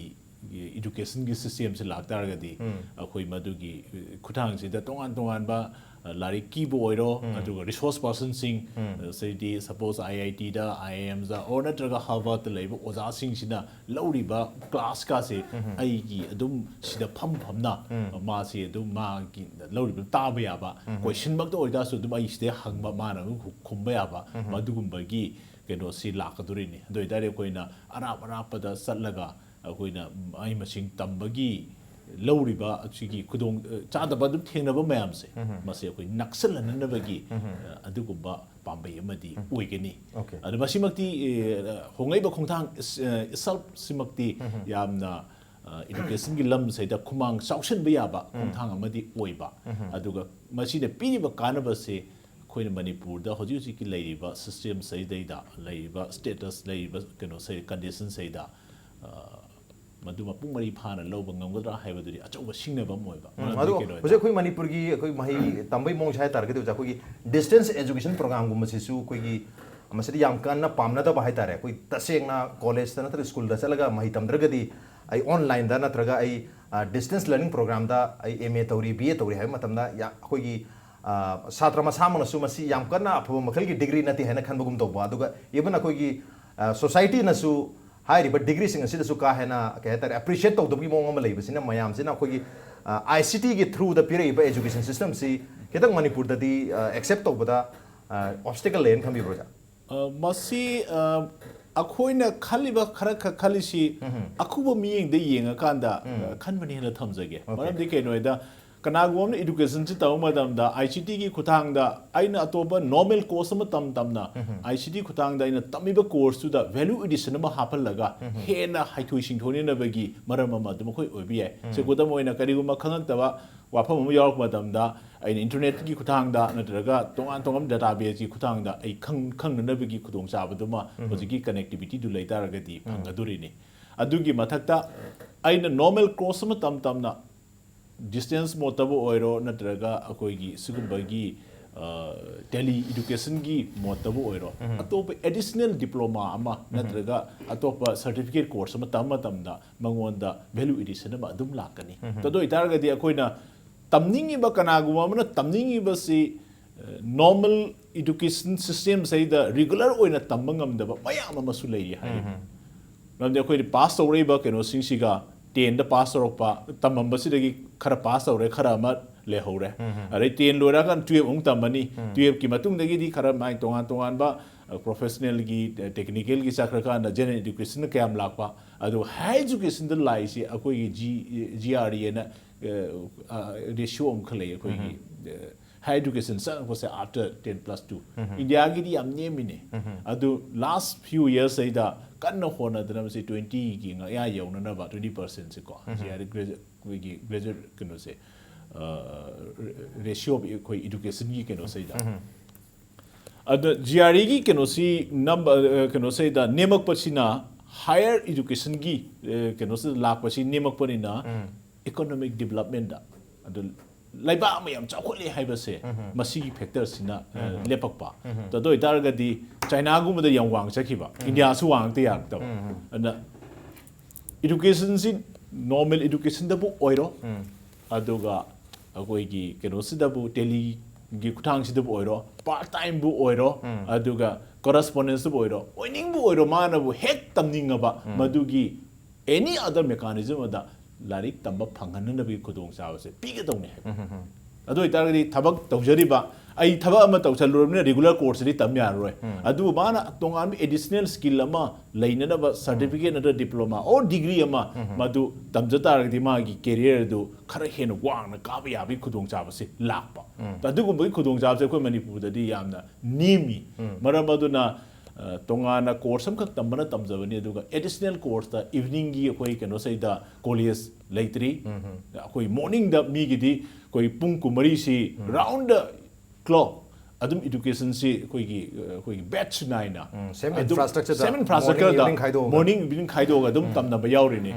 educationꯒꯤ systemꯁꯦ ꯂꯥꯛꯇꯥꯔꯒꯗꯤ ꯑꯩꯈꯣꯏ ꯃꯗꯨꯒꯤ ꯑ, ꯈꯨꯠꯊꯥꯡꯁꯤꯗ ꯇꯣꯉꯥꯟ ꯇꯣꯉꯥꯟꯕ ꯑ, ꯂꯥꯏꯔꯤꯛꯀꯤꯕꯨ ꯑꯣꯏꯔꯣ, ꯑꯗꯨꯒ resource personꯁꯤꯡ, ꯑ, ꯁꯤꯗꯤ suppose I I Tꯗ, I I Mꯗ, or ꯅꯠꯇ꯭ꯔꯒ Harvardꯇ ꯂꯩꯕ ꯑꯣꯖꯥꯁꯤꯡꯁꯤꯅ ꯂꯧꯔꯤꯕ classꯀꯥꯁꯦ ꯑꯩꯒꯤ ꯑꯗꯨꯝ ꯁꯤꯗ ꯐꯝ ꯐꯝꯅ ꯃꯥꯁꯤ ꯑꯗꯨꯝ ꯃꯥꯒꯤ ꯂꯧꯔꯤꯕ ꯇꯥꯕ ꯌꯥꯕ, questionꯃꯛꯇ ꯑꯣꯏꯇꯥꯔꯁꯨ ꯑꯗꯨꯝ ꯑꯩ ꯁꯤꯗ ꯍꯪꯕ, ꯃꯥꯅ ꯑꯗꯨꯝ ꯈꯨ-, ꯈꯨꯝꯕ ꯌꯥꯕ, ꯃꯗꯨꯒꯨꯝꯕꯒꯤ ꯀꯩꯅꯣꯁꯤ ꯂꯥꯛꯀꯗꯣꯔꯤꯅꯤ꯫ ꯑꯗꯨ ꯑꯣꯏꯇꯥꯔꯗꯤ ꯑꯩꯈꯣꯏꯅ ꯑꯔꯥꯞ ꯑꯔꯥꯞꯄꯗ ꯆꯠꯂꯒ ꯑꯩꯈꯣꯏꯅ ꯃꯍꯩ ꯃꯁꯤꯡ ꯇꯝꯕꯒꯤ ꯂꯧꯔꯤꯕ ꯑꯁꯤꯒꯤ ꯈꯨꯗꯣꯡ, ꯑ, ꯆꯥꯗꯕ ꯑꯗꯨꯝ ꯊꯦꯡꯅꯕ ꯃꯌꯥꯝꯁꯦ, ꯃꯁꯤ ꯑꯩꯈꯣꯏ ꯅꯛꯁꯤꯜꯍꯟꯅꯕꯒꯤ, ꯑ, ꯑꯗꯨꯒꯨꯝꯕ ꯄꯥꯝꯕꯩ ꯑꯃꯗꯤ ꯑꯣꯏꯒꯅꯤ꯫ Okay. ꯑꯗꯣ ꯃꯁꯤꯃꯛꯇꯤ, ꯑ, ꯍꯣꯡꯂꯛꯏꯕ ꯈꯣꯡꯊꯥꯡ ꯏꯁ-, ꯑ, itself ꯁꯤꯃꯛꯇꯤ ꯌꯥꯝꯅ, ꯑ, educationꯒꯤ ꯂꯝꯁꯤꯗ ꯈꯨꯃꯥꯡ ꯆꯥꯎꯁꯤꯟꯕ ꯌꯥꯕ ꯈꯣꯡꯊꯥꯡ ꯑꯃꯗꯤ ꯑꯣꯏꯕ꯫ ꯑꯗꯨꯒ ꯃꯁꯤꯅ ꯄꯤꯔꯤꯕ ꯀꯥꯟꯅꯕꯁꯦ ꯑꯩꯈꯣꯏꯅ ꯃꯅꯤꯄꯨꯔꯗ ꯍꯧꯖꯤꯛ ꯍꯧꯖꯤꯛꯀꯤ ꯂꯩꯔꯤꯕ systemꯁꯤꯗꯩꯗ, ꯂꯩꯔꯤꯕ status, ꯂꯩꯔꯤꯕ ꯀꯩꯅꯣꯁꯦ, conditionꯁꯤꯗ, ꯑ, ꯃꯗꯨ ꯃꯄꯨꯡ ꯃꯔꯩ ꯐꯥꯅ ꯂꯧꯕ ꯉꯝꯒꯗ꯭ꯔꯥ ꯍꯥꯏꯕꯗꯨꯗꯤ ꯑꯆꯧꯕ ꯁꯤꯡꯅꯕ ꯑꯃ ꯑꯣꯏꯕ꯫ ꯃꯔꯝꯗꯤ ꯑꯗꯣ ꯀꯩꯅꯣꯗ ꯍꯧꯖꯤꯛ ꯑꯩꯈꯣꯏ ꯃꯅꯤꯄꯨꯔꯒꯤ ꯑꯩꯈꯣꯏ ꯃꯍꯩ ꯇꯝꯕꯒꯤ ꯃꯑꯣꯡꯁꯦ ꯍꯥꯏ ꯇꯥꯔꯒꯗꯤ ꯑꯣꯖꯥ, ꯑꯩꯈꯣꯏꯒꯤ distance education programꯒꯨꯝꯕꯁꯤꯁꯨ ꯑꯩꯈꯣꯏꯒꯤ ꯃꯁꯤꯗ ꯌꯥꯝ ꯀꯟꯅ ꯄꯥꯝꯅꯗꯕ ꯍꯥꯏꯇꯥꯔꯦ꯫ ꯑꯩꯈꯣꯏ ꯇꯁꯦꯡꯅ ꯀꯣꯂꯦꯖꯇ ꯅꯠꯇ꯭ꯔꯒ ꯁ꯭ꯀꯨꯜꯗ ꯆꯠꯂꯒ ꯃꯍꯩ ꯇꯝꯗ꯭ꯔꯒꯗꯤ, ꯑꯩ ꯑꯣꯟꯂꯥꯏꯟꯗ ꯅꯠꯇ꯭ꯔꯒ ꯑꯩ ꯗꯤꯁꯇꯦꯟꯁ ꯂꯔꯅꯤꯡ ꯄ꯭ꯔꯣꯒ꯭ꯔꯥꯝꯗ ꯑꯩ ꯑꯦꯝ ꯑꯦ ꯇꯧꯔꯤ, ꯕꯤ ꯑꯦ ꯇꯧꯔꯤ ꯍꯥꯏꯕ ꯃꯇꯝꯗ, ꯌꯥ-, ꯑꯩꯈꯣꯏꯒꯤ, ꯑ, ꯁꯥꯇ꯭ꯔ ꯃꯁꯥꯃꯛꯅꯁꯨ ꯃꯁꯤ ꯌꯥꯝ ꯀꯟꯅ ꯑꯐꯕ ꯃꯈꯜꯒꯤ ꯗꯤꯒ꯭ꯔꯤ ꯅꯠꯇꯦ ꯍꯥꯏꯅ ꯈꯟꯕꯒꯨꯝ ꯇꯧꯕ, ꯑꯗꯨꯒ ꯏꯚꯟ ꯑꯩꯈꯣꯏꯒꯤ, ꯑ, ꯁꯣꯁꯥꯏꯇꯤꯅꯁꯨ ꯍꯥꯏꯔꯤꯕ ꯗꯤꯒ꯭ꯔꯤꯁꯤꯡ ꯑꯁꯤꯗꯁꯨ ꯀꯥ ꯍꯦꯟꯅ, ꯀꯩ ꯍꯥꯏꯇꯥꯔꯦ, ꯑꯦꯄ꯭ꯔꯤꯁꯤꯌꯦꯠ ꯇꯧꯗꯕꯒꯤ ꯃꯑꯣꯡ ꯑꯃ ꯂꯩꯕꯁꯤꯅ, ꯃꯌꯥꯝꯁꯤꯅ ꯑꯩꯈꯣꯏꯒꯤ, ꯑ, ꯑꯥꯏ ꯁꯤ ꯇꯤꯒꯤ ꯊ꯭ꯔꯨꯗ ꯄꯤꯔꯛꯏꯕ ꯑꯦꯖꯨꯀꯦꯁꯟ ꯁꯤꯁꯇꯝꯁꯤ ꯈꯤꯇꯪ ꯃꯅꯤꯄꯨꯔꯗꯗꯤ, ꯑ, ꯑꯦꯛꯁꯦꯞ ꯇꯧꯕꯗ, ꯑ, ꯑꯣꯕꯁꯇꯤꯀꯜ ꯂꯩꯌꯦꯅ ꯈꯟꯕꯤꯕ꯭ꯔꯣ, ꯑꯣꯖꯥ? ꯑ, ꯃꯁꯤ, ꯑ, ꯑꯩꯈꯣꯏꯅ ꯈꯜꯂꯤꯕ ꯈꯔ ꯈꯛ ꯈꯜꯂꯤꯁꯤ ꯑꯈꯨꯕ ꯃꯤꯠꯌꯦꯡꯗ ꯌꯦꯡꯉꯀꯥꯟꯗ, ꯑ, ꯈꯟꯕꯅꯤ ꯍꯥꯏꯅ ꯊꯝꯖꯒꯦ꯫ ꯑꯣꯀꯦ꯫ ꯃꯔꯝꯗꯤ ꯀꯩꯅꯣ ꯍꯥꯏꯗ, ꯀꯅꯥꯒꯨꯝꯕ ꯑꯃꯅ ꯏꯗꯨꯀꯦꯁꯟꯁꯤ ꯇꯝꯕ ꯃꯇꯝꯗ, ꯑꯥꯏ ꯁꯤ ꯇꯤꯒꯤ ꯈꯨꯠꯊꯥꯡꯗ ꯑꯩꯅ ꯑꯇꯣꯞꯄ ꯅꯣꯔꯃꯦꯜ ꯀꯣꯔꯁ ꯑꯃ ꯇꯝ ꯇꯝꯅ, ꯑꯥꯏ ꯁꯤ ꯇꯤ ꯈꯨꯠꯊꯥꯡꯗ ꯑꯩꯅ ꯇꯝꯃꯤꯕ ꯀꯣꯔꯁꯇꯨꯗ ꯚꯦꯂꯨ ꯑꯦꯗꯤꯁꯟ ꯑꯃ ꯍꯥꯞꯍꯜꯂꯒ, ꯍꯦꯟꯅ ꯍꯩꯊꯣꯏ ꯁꯤꯡꯊꯣꯏꯅꯅꯕꯒꯤ ꯃꯔꯝ ꯑꯃ ꯑꯗꯨꯝ ꯑꯩꯈꯣꯏ ꯑꯣꯏꯕ ꯌꯥꯏ꯫ ꯁꯦ, ꯈꯨꯗꯝ ꯑꯣꯏꯅ, ꯀꯔꯤꯒꯨꯝꯕ ꯈꯪꯉꯛꯇꯕ ꯋꯥꯐꯝ ꯑꯃ ꯌꯥꯎꯔꯛꯄ ꯃꯇꯝꯗ, ꯑꯩꯅ ꯏꯟꯇꯔꯅꯦꯠꯀꯤ ꯈꯨꯠꯊꯥꯡꯗ ꯅꯠꯇ꯭ꯔꯒ ꯇꯣꯉꯥꯟ ꯇꯣꯉꯥꯟꯕ ꯗꯦꯇꯥꯕꯦꯁꯀꯤ ꯈꯨꯠꯊꯥꯡꯗ ꯑꯩ ꯈꯪ-, ꯈꯪꯅꯅꯕꯒꯤ ꯈꯨꯗꯣꯡꯆꯥꯕꯗꯨꯃ ꯍꯧꯖꯤꯛꯀꯤ ꯀꯅꯦꯛꯇꯤꯕꯤꯇꯤꯗꯨ ꯂꯩ ꯇꯥꯔꯒꯗꯤ ꯐꯪꯒꯗꯣꯔꯤꯅꯤ꯫ ꯑꯗꯨꯒꯤ ꯃꯊꯛꯇ ꯑꯩꯅ ꯅꯣꯔꯃꯦꯜ ꯀꯣꯔꯁ ꯑꯃ ꯇꯝ ꯇꯝꯅ, ꯗꯤꯁꯇꯦꯟꯁ ꯃꯣꯠꯇꯕꯨ ꯑꯣꯏꯔꯣ ꯅꯠꯇ꯭ꯔꯒ ꯑꯩꯈꯣꯏꯒꯤ ꯁꯤꯒꯨꯝꯕꯒꯤ, ꯑ, ꯇꯦꯂꯤ ꯏꯗꯨꯀꯦꯁꯟꯒꯤ ꯃꯣꯠꯇꯕꯨ ꯑꯣꯏꯔꯣ, ꯑꯇꯣꯞꯄ ꯑꯦꯗꯤꯁꯅꯦꯜ ꯗꯤꯄ꯭ꯂꯣꯃꯥ ꯑꯃ ꯅꯠꯇ꯭ꯔꯒ ꯑꯇꯣꯞꯄ ꯁꯔꯇꯤꯐꯤꯀꯦꯠ ꯀꯣꯔꯁ ꯑꯃ ꯇꯝꯕ ꯃꯇꯝꯗ ꯃꯉꯣꯟꯗ ꯚꯦꯂꯨ ꯑꯦꯗꯤꯁꯟ ꯑꯃ ꯑꯗꯨꯝ ꯂꯥꯛꯀꯅꯤ꯫ ꯑꯗꯨ ꯑꯣꯏꯇꯥꯔꯒꯗꯤ ꯑꯩꯈꯣꯏꯅ ꯇꯝꯅꯤꯡꯉꯤꯕ, ꯀꯅꯥꯒꯨꯝꯕ ꯑꯃꯅ ꯇꯝꯅꯤꯡꯉꯤꯕꯁꯤ, ꯑ, ꯅꯣꯔꯃꯦꯜ ꯏꯗꯨꯀꯦꯁꯟ ꯁꯤꯁꯇꯦꯝꯁꯤꯗ ꯔꯤꯒꯨꯂꯔ ꯑꯣꯏꯅ ꯇꯝꯕ ꯉꯝꯗꯕ ꯃꯌꯥꯝ ꯑꯃꯁꯨ ꯂꯩꯔꯤ ꯍꯥꯏꯔꯤꯕ꯫ ꯃꯔꯝꯗꯤ ꯑꯩꯈꯣꯏꯗꯤ ꯄꯥꯁ ꯇꯧꯔꯛꯏꯕ ꯀꯩꯅꯣꯁꯤꯡꯁꯤꯒ, ꯇꯦꯟꯗ ꯄꯥꯁ ꯇꯧꯔꯛꯄ, ꯇꯝꯃꯝꯕꯁꯤꯗꯒꯤ ꯈꯔ ꯄꯥꯁ ꯇꯧꯔꯦ, ꯈꯔ ꯑꯃ ꯂꯩꯍꯧꯔꯦ꯫ ꯑꯗꯩ ꯇꯦꯟ ꯂꯣꯏꯔꯀꯥꯟꯗ ꯇꯨꯌꯦꯜꯞ ꯑꯃꯨꯛ ꯇꯝꯃꯅꯤ꯫ ꯇꯨꯌꯦꯜꯞꯀꯤ ꯃꯇꯨꯡꯗꯒꯤꯗꯤ ꯈꯔ ꯃꯥꯏ ꯇꯣꯉꯥꯟ ꯇꯣꯉꯥꯟꯕ, ꯑ, ꯄ꯭ꯔꯣꯐꯦꯁꯅꯦꯜꯒꯤ, ꯑ, ꯇꯦꯛꯅꯤꯀꯦꯜꯒꯤ ꯆꯠꯈ꯭ꯔꯀꯥꯟꯗ ꯖꯦꯅꯔꯦꯜ ꯏꯗꯨꯀꯦꯁꯟꯅ ꯀꯌꯥꯝ ꯂꯥꯛꯄ, ꯑꯗꯨ ꯍꯥꯏꯌꯔ ꯏꯗꯨꯀꯦꯁꯟꯗ ꯂꯥꯛꯏꯁꯤ ꯑꯩꯈꯣꯏꯒꯤ ꯖꯤ, ꯖꯤ ꯑꯥꯔ ꯏ ꯑꯅ, ꯑ, ꯑ, ꯔꯦꯁꯤꯌꯣ ꯑꯃꯈꯛ ꯂꯩ ꯑꯩꯈꯣꯏꯒꯤ, ꯑ, ꯍꯥꯏꯌꯔ ꯏꯗꯨꯀꯦꯁꯟ ꯆꯪꯉꯛꯄꯁꯦ ꯑꯥꯐꯇꯔ ꯇꯦꯟ ꯄ꯭ꯂꯁ ꯇꯨ꯫ ꯏꯟꯗꯤꯌꯥꯒꯤꯗꯤ ꯌꯥꯝ ꯅꯦꯝꯃꯤꯅꯦ꯫ ꯑꯗꯨ ꯂꯥꯁ ꯐ꯭ꯌꯨ ꯌꯔꯁ ꯁꯤꯗ ꯀꯟꯅ ꯍꯣꯠꯅꯗꯅ ꯃꯁꯤ ꯇ꯭ꯋꯦꯟꯇꯤꯒꯤ ꯃꯌꯥ ꯌꯧꯅꯅꯕ, ꯇ꯭ꯋꯦꯟꯇꯤ ꯄꯥꯔꯁꯦꯟꯁꯦꯀꯣ, ꯖꯤ ꯑꯥꯔ ꯏ ꯒ꯭ꯔꯦꯖꯨ-, ꯑꯩꯈꯣꯏꯒꯤ ꯒ꯭ꯔꯦꯖꯨꯑꯦꯠ ꯀꯩꯅꯣꯁꯦ, ꯑ, ꯔꯦ-, ꯔꯦꯁꯤꯌꯣ ꯑꯩꯈꯣꯏ ꯏꯗꯨꯀꯦꯁꯟꯒꯤ ꯀꯩꯅꯣꯁꯤꯗ꯫ ꯑꯗ ꯖꯤ ꯑꯥꯔ ꯏꯒꯤ ꯀꯩꯅꯣꯁꯤ ꯅꯝꯕ-, ꯑ, ꯀꯩꯅꯣꯁꯤꯗ ꯅꯦꯝꯃꯛꯄꯁꯤꯅ ꯍꯥꯌꯔ ꯏꯗꯨꯀꯦꯁꯟꯒꯤ, ꯑ, ꯀꯩꯅꯣꯁꯤꯗ ꯂꯥꯛꯄꯁꯤ ꯅꯦꯝꯃꯛꯄꯅꯤꯅ ꯏꯀꯣꯅꯣꯃꯤꯛ ꯗꯤꯕꯂꯞꯃꯦꯟꯗ, ꯑꯗꯨ ꯂꯩꯕꯥꯛ ꯑꯃ ꯌꯥꯝ ꯆꯥꯎꯈꯠꯂꯦ ꯍꯥꯏꯕꯁꯦ ꯃꯁꯤꯒꯤ ꯐꯦꯛꯇꯔꯁꯤꯅ ꯑ, ꯂꯦꯞꯄꯛꯄ꯫ ꯑꯗꯨ ꯑꯣꯏꯇꯥꯔꯒꯗꯤ ꯆꯥꯏꯅꯥꯒꯨꯝꯕꯗ ꯌꯥꯝ ꯋꯥꯡ ꯆꯠꯈꯤꯕ, ꯏꯟꯗꯤꯌꯥꯁꯨ ꯋꯥꯡꯉꯛꯇ ꯌꯥꯔꯛꯇꯕ꯫ ꯑꯗꯨꯅ ꯏꯗꯨꯀꯦꯁꯟꯁꯤ ꯅꯣꯔꯃꯦꯜ ꯏꯗꯨꯀꯦꯁꯟꯗꯕꯨ ꯑꯣꯏꯔꯣ, ꯑꯗꯨꯒ ꯑꯩꯈꯣꯏꯒꯤ ꯀꯩꯅꯣꯁꯤꯗꯕꯨ, ꯇꯦꯂꯤꯒꯤ ꯈꯨꯠꯊꯥꯡꯁꯤꯗꯕꯨ ꯑꯣꯏꯔꯣ, ꯄꯥꯔꯠ ꯇꯥꯏꯝꯕꯨ ꯑꯣꯏꯔꯣ, ꯑꯗꯨꯒ ꯀꯣꯔꯁꯄꯣꯟꯗꯦꯟꯁꯇꯕꯨ ꯑꯣꯏꯔꯣ, ꯑꯣꯏꯅꯤꯡꯕꯨ ꯑꯣꯏꯔꯣ, ꯃꯥꯅꯕꯨ ꯍꯦꯛ ꯇꯝꯅꯤꯡꯉꯕ ꯃꯗꯨꯒꯤ ꯑꯦꯅꯤ ꯑꯗꯔ ꯃꯦꯀꯥꯅꯤꯖꯝ ꯑꯃꯗ ꯂꯥꯏꯔꯤꯛ ꯇꯝꯕ ꯐꯪꯍꯟꯅꯕꯒꯤ ꯈꯨꯗꯣꯡꯆꯥꯕꯁꯦ ꯄꯤꯒꯗꯧꯅꯤ ꯍꯥꯏꯕ꯫ ꯑꯗꯨ ꯑꯣꯏꯇꯥꯔꯒꯗꯤ ꯊꯕꯛ ꯇꯧꯖꯔꯤꯕ, ꯑꯩ ꯊꯕꯛ ꯑꯃ ꯇꯧꯁꯜꯂꯨꯔꯕꯅꯤꯅ ꯔꯤꯒꯨꯂꯔ ꯀꯣꯔꯁꯇꯗꯤ ꯇꯝ ꯌꯥꯔꯔꯣꯏ꯫ ꯑꯗꯨꯕꯨ ꯃꯥꯅ ꯇꯣꯉꯥꯟꯕ ꯑꯦꯗꯤꯁꯅꯦꯜ ꯁ꯭ꯀꯤꯜ ꯑꯃ ꯂꯩꯅꯅꯕ ꯁꯥꯔꯇꯤꯐꯤꯀꯦꯠ ꯅꯠꯇ꯭ꯔꯒ ꯗꯤꯄ꯭ꯂꯣꯃꯥ ꯑꯣꯔ ꯗꯤꯒ꯭ꯔꯤ ꯑꯃ ꯃꯗꯨ ꯇꯝꯖ ꯇꯥꯔꯒꯗꯤ ꯃꯥꯒꯤ ꯀꯦꯔꯤꯌꯔꯗꯨ ꯈꯔ ꯍꯦꯟꯅ ꯋꯥꯡꯅ ꯀꯥꯕ ꯌꯥꯕꯒꯤ ꯈꯨꯗꯣꯡꯆꯥꯕꯁꯤ ꯂꯥꯛꯄ꯫ ꯑꯗꯨꯒꯨꯝꯕꯒꯤ ꯈꯨꯗꯣꯡꯆꯥꯕꯁꯦ ꯑꯩꯈꯣꯏ ꯃꯅꯤꯄꯨꯔꯗꯗꯤ ꯌꯥꯝꯅ ꯅꯦꯝꯃꯤ꯫ ꯃꯔꯝ ꯑꯗꯨꯅ ꯑ, ꯇꯣꯉꯥꯟꯅ ꯀꯣꯔꯁ ꯑꯃꯈꯛ ꯇꯝꯕꯅ ꯇꯝꯖꯕꯅꯤ, ꯑꯗꯨꯒ ꯑꯦꯗꯤꯁꯅꯦꯜ ꯀꯣꯔꯁꯇ ꯏꯚꯤꯅꯤꯡꯒꯤ ꯑꯩꯈꯣꯏ ꯀꯩꯅꯣꯁꯤꯗ ꯀꯣꯂꯦꯖ ꯂꯩꯇ꯭ꯔꯤ꯫ ꯑꯩꯈꯣꯏ ꯃꯣꯔꯅꯤꯡꯗ ꯃꯤꯒꯤꯗꯤ ꯑꯩꯈꯣꯏ ꯄꯨꯡ ꯀꯨꯟꯃꯔꯤꯁꯤ ꯔꯥꯎꯟ ꯗ ꯀ꯭ꯂꯣꯛ ꯑꯗꯨꯝ ꯏꯗꯨꯀꯦꯁꯟꯁꯤ ꯑꯩꯈꯣꯏꯒꯤ, ꯑ, ꯑꯩꯈꯣꯏꯒꯤ ꯕꯦꯠꯁ ꯅꯥꯏꯅ ꯁꯦꯝ ꯑꯗꯨꯝ ꯏꯟꯐ꯭ꯔꯥꯁ꯭ꯇ꯭ꯔꯛꯆꯔꯗ ꯁꯦꯝ ꯏꯟꯐ꯭ꯔꯥꯁ꯭ꯇ꯭ꯔꯛꯆꯔꯗ ꯃꯣꯔꯅꯤꯡ ꯏꯚꯤꯅꯤꯡ ꯈꯥꯏꯗꯣꯛꯑꯒ꯫ ꯃꯣꯔꯅꯤꯡ ꯏꯚꯤꯅꯤꯡ ꯈꯥꯏꯗꯣꯛꯑꯒ ꯑꯗꯨꯝ ꯇꯝꯅꯕ ꯌꯥꯎꯔꯤꯅꯤ꯫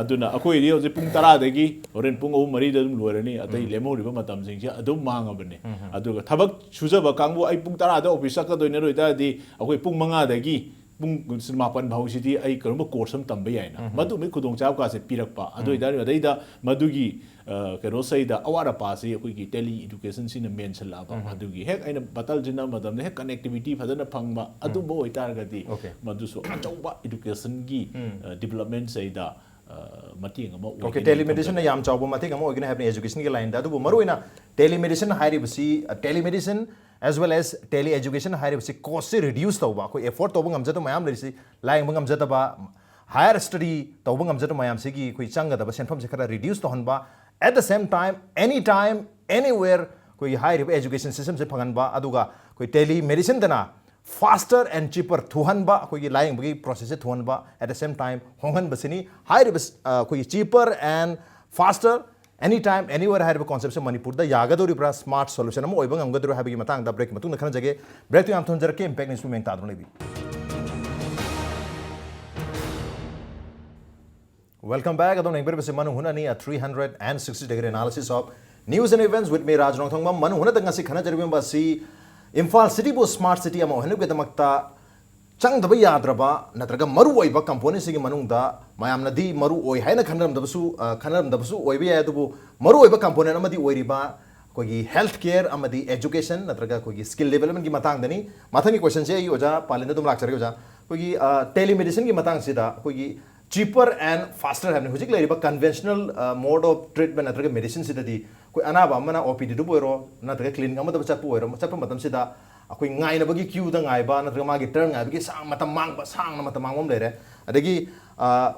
ꯑꯗꯨꯅ ꯑꯩꯈꯣꯏꯗꯤ ꯍꯧꯖꯤꯛ ꯄꯨꯡ ꯇꯔꯥꯗꯒꯤ ꯍꯣꯔꯦꯟ ꯄꯨꯡ ꯑꯍꯨꯝ ꯃꯔꯤꯗ ꯑꯗꯨꯝ ꯂꯣꯏꯔꯅꯤ, ꯑꯇꯩ ꯂꯦꯝꯍꯧꯔꯤꯕ ꯃꯇꯝꯁꯤꯡꯁꯦ ꯑꯗꯨꯝ ꯃꯥꯡꯉꯕꯅꯤ꯫ ꯑꯗꯨꯒ ꯊꯕꯛ ꯁꯨꯖꯕ ꯀꯥꯡꯕꯨ, ꯑꯩ ꯄꯨꯡ ꯇꯔꯥꯗ ꯑꯣꯐꯤꯁ ꯆꯠꯀꯗꯣꯏꯅꯦ, ꯑꯗꯨ ꯑꯣꯏꯇꯥꯔꯗꯤ ꯑꯩꯈꯣꯏ ꯄꯨꯡ ꯃꯉꯥꯗꯒꯤ ꯄꯨꯡ ꯃꯥꯄꯟ ꯐꯥꯎꯁꯤꯗꯤ ꯑꯩ ꯀꯔꯝꯕ ꯀꯣꯔꯁ ꯑꯃ ꯇꯝꯕ ꯌꯥꯏꯅ, ꯃꯗꯨꯒꯤ ꯈꯨꯗꯣꯡꯆꯥꯕ ꯀꯥꯁꯦ ꯄꯤꯔꯛꯄ꯫ ꯑꯗꯨ ꯑꯣꯏꯇꯥꯔꯗꯤ ꯑꯗꯩꯗ ꯃꯗꯨꯒꯤ, ꯑ, ꯀꯩꯅꯣꯁꯤꯗ ꯑꯋꯥꯠ ꯑꯄꯥꯁꯤ ꯑꯩꯈꯣꯏꯒꯤ ꯇꯦꯂꯤ ꯏꯗꯨꯀꯦꯁꯟꯁꯤꯅ ꯃꯦꯟꯁꯤꯜꯂꯛꯑꯕ꯫ ꯑꯗꯨꯒꯤ ꯍꯦꯛ ꯑꯩꯅ ꯕꯇꯜ ꯁꯤꯖꯤꯟꯅꯕ ꯃꯇꯝꯗ ꯍꯦꯛ ꯀꯅꯦꯛꯇꯤꯚꯤꯇꯤ ꯐꯖꯅ ꯐꯪꯕ, ꯑꯗꯨꯝꯕ ꯑꯣꯏꯇꯥꯔꯒꯗꯤ Okay. ꯃꯗꯨꯁꯨ ꯑꯆꯧꯕ ꯏꯗꯨꯀꯦꯁꯟꯒꯤ, ꯑ, ꯗꯤꯕꯂꯞꯃꯦꯟꯁꯤꯗ, ꯑ, ꯃꯇꯦꯡ ꯑꯃ ꯑꯣꯏꯒꯅꯤ ꯑꯣꯀꯦ, ꯇꯦꯂꯤꯃꯦꯗꯤꯁꯟꯅ ꯈꯟꯖꯩ꯫ ꯌꯥꯝ ꯆꯥꯎꯕ ꯃꯇꯦꯡ ꯑꯃ ꯑꯣꯏꯒꯅꯤ ꯍꯥꯏꯕꯅꯤ ꯑꯦꯖꯨꯀꯦꯁꯟꯒꯤ ꯂꯥꯏꯟꯗ꯫ ꯑꯗꯨꯕꯨ ꯃꯔꯨꯑꯣꯏꯅ ꯇꯦꯂꯤꯃꯦꯗꯤꯁꯟ ꯍꯥꯏꯔꯤꯕꯁꯤ, ꯑ, ꯇꯦꯂꯤꯃꯦꯗꯤꯁꯟ as well as tele education ꯍꯥꯏꯔꯤꯕꯁꯤ ꯀꯣꯁꯁꯦ ꯔꯤꯗ꯭ꯌꯨꯁ ꯇꯧꯕ, ꯑꯩꯈꯣꯏ ꯑꯦꯐꯣꯔꯗ ꯇꯧꯕ ꯉꯝꯖꯗꯕ ꯃꯌꯥꯝ ꯂꯩꯔꯤꯁꯤ, ꯂꯥꯌꯦꯡꯕ ꯉꯝꯖꯗꯕ, ꯍꯥꯌꯔ ꯁ꯭ꯇꯗꯤ ꯇꯧꯕ ꯉꯝꯖꯗꯕ ꯃꯌꯥꯝꯁꯤꯒꯤ ꯑꯩꯈꯣꯏ ꯆꯪꯒꯗꯕ ꯁꯦꯟꯐꯝꯁꯦ ꯈꯔ ꯔꯤꯗ꯭ꯌꯨꯁ ꯇꯧꯍꯟꯕ, at the same time, any time, anywhere ꯑꯩꯈꯣꯏꯒꯤ ꯍꯥꯏꯔꯤꯕ ꯑꯦꯖꯨꯀꯦꯁꯟ ꯁꯤꯁꯇꯦꯝꯁꯦ ꯐꯪꯍꯟꯕ, ꯑꯗꯨꯒ ꯑꯩꯈꯣꯏ ꯇꯦꯂꯤ ꯃꯦꯗꯤꯁꯟꯗꯅ faster and cheaper ꯊꯨꯍꯟꯕ, ꯑꯩꯈꯣꯏꯒꯤ ꯂꯥꯌꯦꯡꯕꯒꯤ ꯄ꯭ꯔꯣꯁꯦꯁꯁꯦ ꯊꯨꯍꯟꯕ, at the same time ꯍꯣꯡꯍꯟꯕꯁꯤꯅꯤ꯫ ꯍꯥꯏꯔꯤꯕ, ꯑ, ꯑꯩꯈꯣꯏꯒꯤ cheaper and faster anytime anywhere ꯍꯥꯏꯔꯤꯕ ꯀꯣꯟꯁꯦꯞꯁꯦ ꯃꯅꯤꯄꯨꯔꯗ ꯌꯥꯒꯗꯧꯔꯤꯕ꯭ꯔꯥ, ꯁ꯭ꯃꯥꯔꯠ ꯁꯣꯂꯨꯁꯟ ꯑꯃ ꯑꯣꯏꯕ ꯉꯝꯒꯗꯧꯔꯤꯕ꯭ꯔꯥ ꯍꯥꯏꯕꯒꯤ ꯃꯇꯥꯡꯗ ꯕ꯭ꯔꯦꯛꯀꯤ ꯃꯇꯨꯡꯗ ꯈꯟꯅꯖꯒꯦ꯫ ꯕ꯭ꯔꯦꯛꯇꯨ ꯌꯥꯝ ꯊꯨꯍꯟꯖꯔꯛꯀꯦ, ꯏꯝꯄꯦꯛ ꯅ꯭ꯌꯨꯁ ꯃꯦꯟ ꯇꯥꯗꯨꯅ ꯂꯩꯕꯤꯌꯨ꯫ Welcome back. ꯑꯗꯣꯝꯅ ꯌꯦꯡꯕꯤꯔꯤꯕꯁꯤ ꯃꯅꯨꯡ ꯍꯨꯠꯅꯅꯤ, a three hundred and sixty degree analysis of News and Events with me, ꯔꯥꯖ ꯅꯣꯡꯊꯣꯡꯕꯝ꯫ ꯃꯅꯨꯡ ꯍꯨꯠꯅꯗ ꯉꯁꯤ ꯈꯟꯅꯖꯔꯤꯕ ꯑꯁꯤ ꯏꯝꯐꯥꯜ ꯁꯤꯇꯤꯕꯨ ꯁ꯭ꯃꯥꯔꯠ ꯁꯤꯇꯤ ꯑꯃ ꯑꯣꯏꯍꯟꯅꯕꯒꯤꯗꯃꯛꯇ ꯆꯪꯗꯕ ꯌꯥꯗ꯭ꯔꯕ ꯅꯠꯇ꯭ꯔꯒ ꯃꯔꯨꯑꯣꯏꯕ ꯀꯝꯄꯣꯅꯦꯟꯁꯤꯡꯒꯤ ꯃꯅꯨꯡꯗ ꯃꯌꯥꯝꯅꯗꯤ ꯃꯔꯨ ꯑꯣꯏ ꯍꯥꯏꯅ ꯈꯟꯅꯔꯝꯗꯕꯁꯨ, ꯑ, ꯈꯟꯅꯔꯝꯗꯕꯁꯨ ꯑꯣꯏꯕ ꯌꯥꯏ, ꯑꯗꯨꯕꯨ ꯃꯔꯨꯑꯣꯏꯕ ꯀꯝꯄꯣꯅꯦꯟ ꯑꯃꯗꯤ ꯑꯣꯏꯔꯤꯕ ꯑꯩꯈꯣꯏꯒꯤ ꯍꯦꯜꯊ ꯀꯦꯌꯔ ꯑꯃꯗꯤ ꯑꯦꯖꯨꯀꯦꯁꯟ ꯅꯠꯇ꯭ꯔꯒ ꯑꯩꯈꯣꯏꯒꯤ ꯁ꯭ꯀꯤꯜ ꯗꯤꯕꯦꯂꯞꯃꯦꯟꯒꯤ ꯃꯇꯥꯡꯗꯅꯤ꯫ ꯃꯊꯪꯒꯤ ꯀꯣꯏꯁꯟꯁꯦ ꯑꯩ ꯑꯣꯖꯥ ꯄꯥꯂꯤꯟꯗ ꯑꯗꯨꯝ ꯂꯥꯛꯆꯔꯒꯦ꯫ ꯑꯣꯖꯥ, ꯑꯩꯈꯣꯏꯒꯤ, ꯑ, ꯇꯦꯂꯤꯃꯦꯗꯤꯁꯤꯟꯒꯤ ꯃꯇꯥꯡꯁꯤꯗ ꯑꯩꯈꯣꯏꯒꯤ cheaper and faster ꯍꯥꯏꯕꯅꯤ꯫ ꯍꯧꯖꯤꯛ ꯂꯩꯔꯤꯕ ꯀꯟꯚꯦꯟꯁꯅꯦꯜ, ꯑ, mode of treatment ꯅꯠꯇ꯭ꯔꯒ ꯃꯦꯗꯤꯁꯤꯟꯁꯤꯗꯗꯤ ꯑꯩꯈꯣꯏ ꯑꯅꯥꯕ ꯑꯃꯅ ꯑꯣ ꯄꯤ ꯗꯤꯗꯕꯨ ꯑꯣꯏꯔꯣ ꯅꯠꯇ꯭ꯔꯒ ꯀ꯭ꯂꯤꯅꯤꯛ ꯑꯃꯗ ꯆꯠꯄ ꯑꯣꯏꯔꯣ, ꯆꯠꯄ ꯃꯇꯝꯁꯤꯗ ꯑꯩꯈꯣꯏ ꯉꯥꯏꯅꯕꯒꯤ ꯀ꯭ꯌꯨꯗ ꯉꯥꯏꯕ ꯅꯠꯇ꯭ꯔꯒ ꯃꯥꯒꯤ ꯇꯔꯟ ꯉꯥꯏꯕꯒꯤ ꯁꯥꯡ, ꯃꯇꯝ ꯃꯥꯡꯕ, ꯁꯥꯡꯅ ꯃꯇꯝ ꯃꯥꯡꯕ ꯑꯃ ꯂꯩꯔꯦ꯫ ꯑꯗꯒꯤ, ꯑ,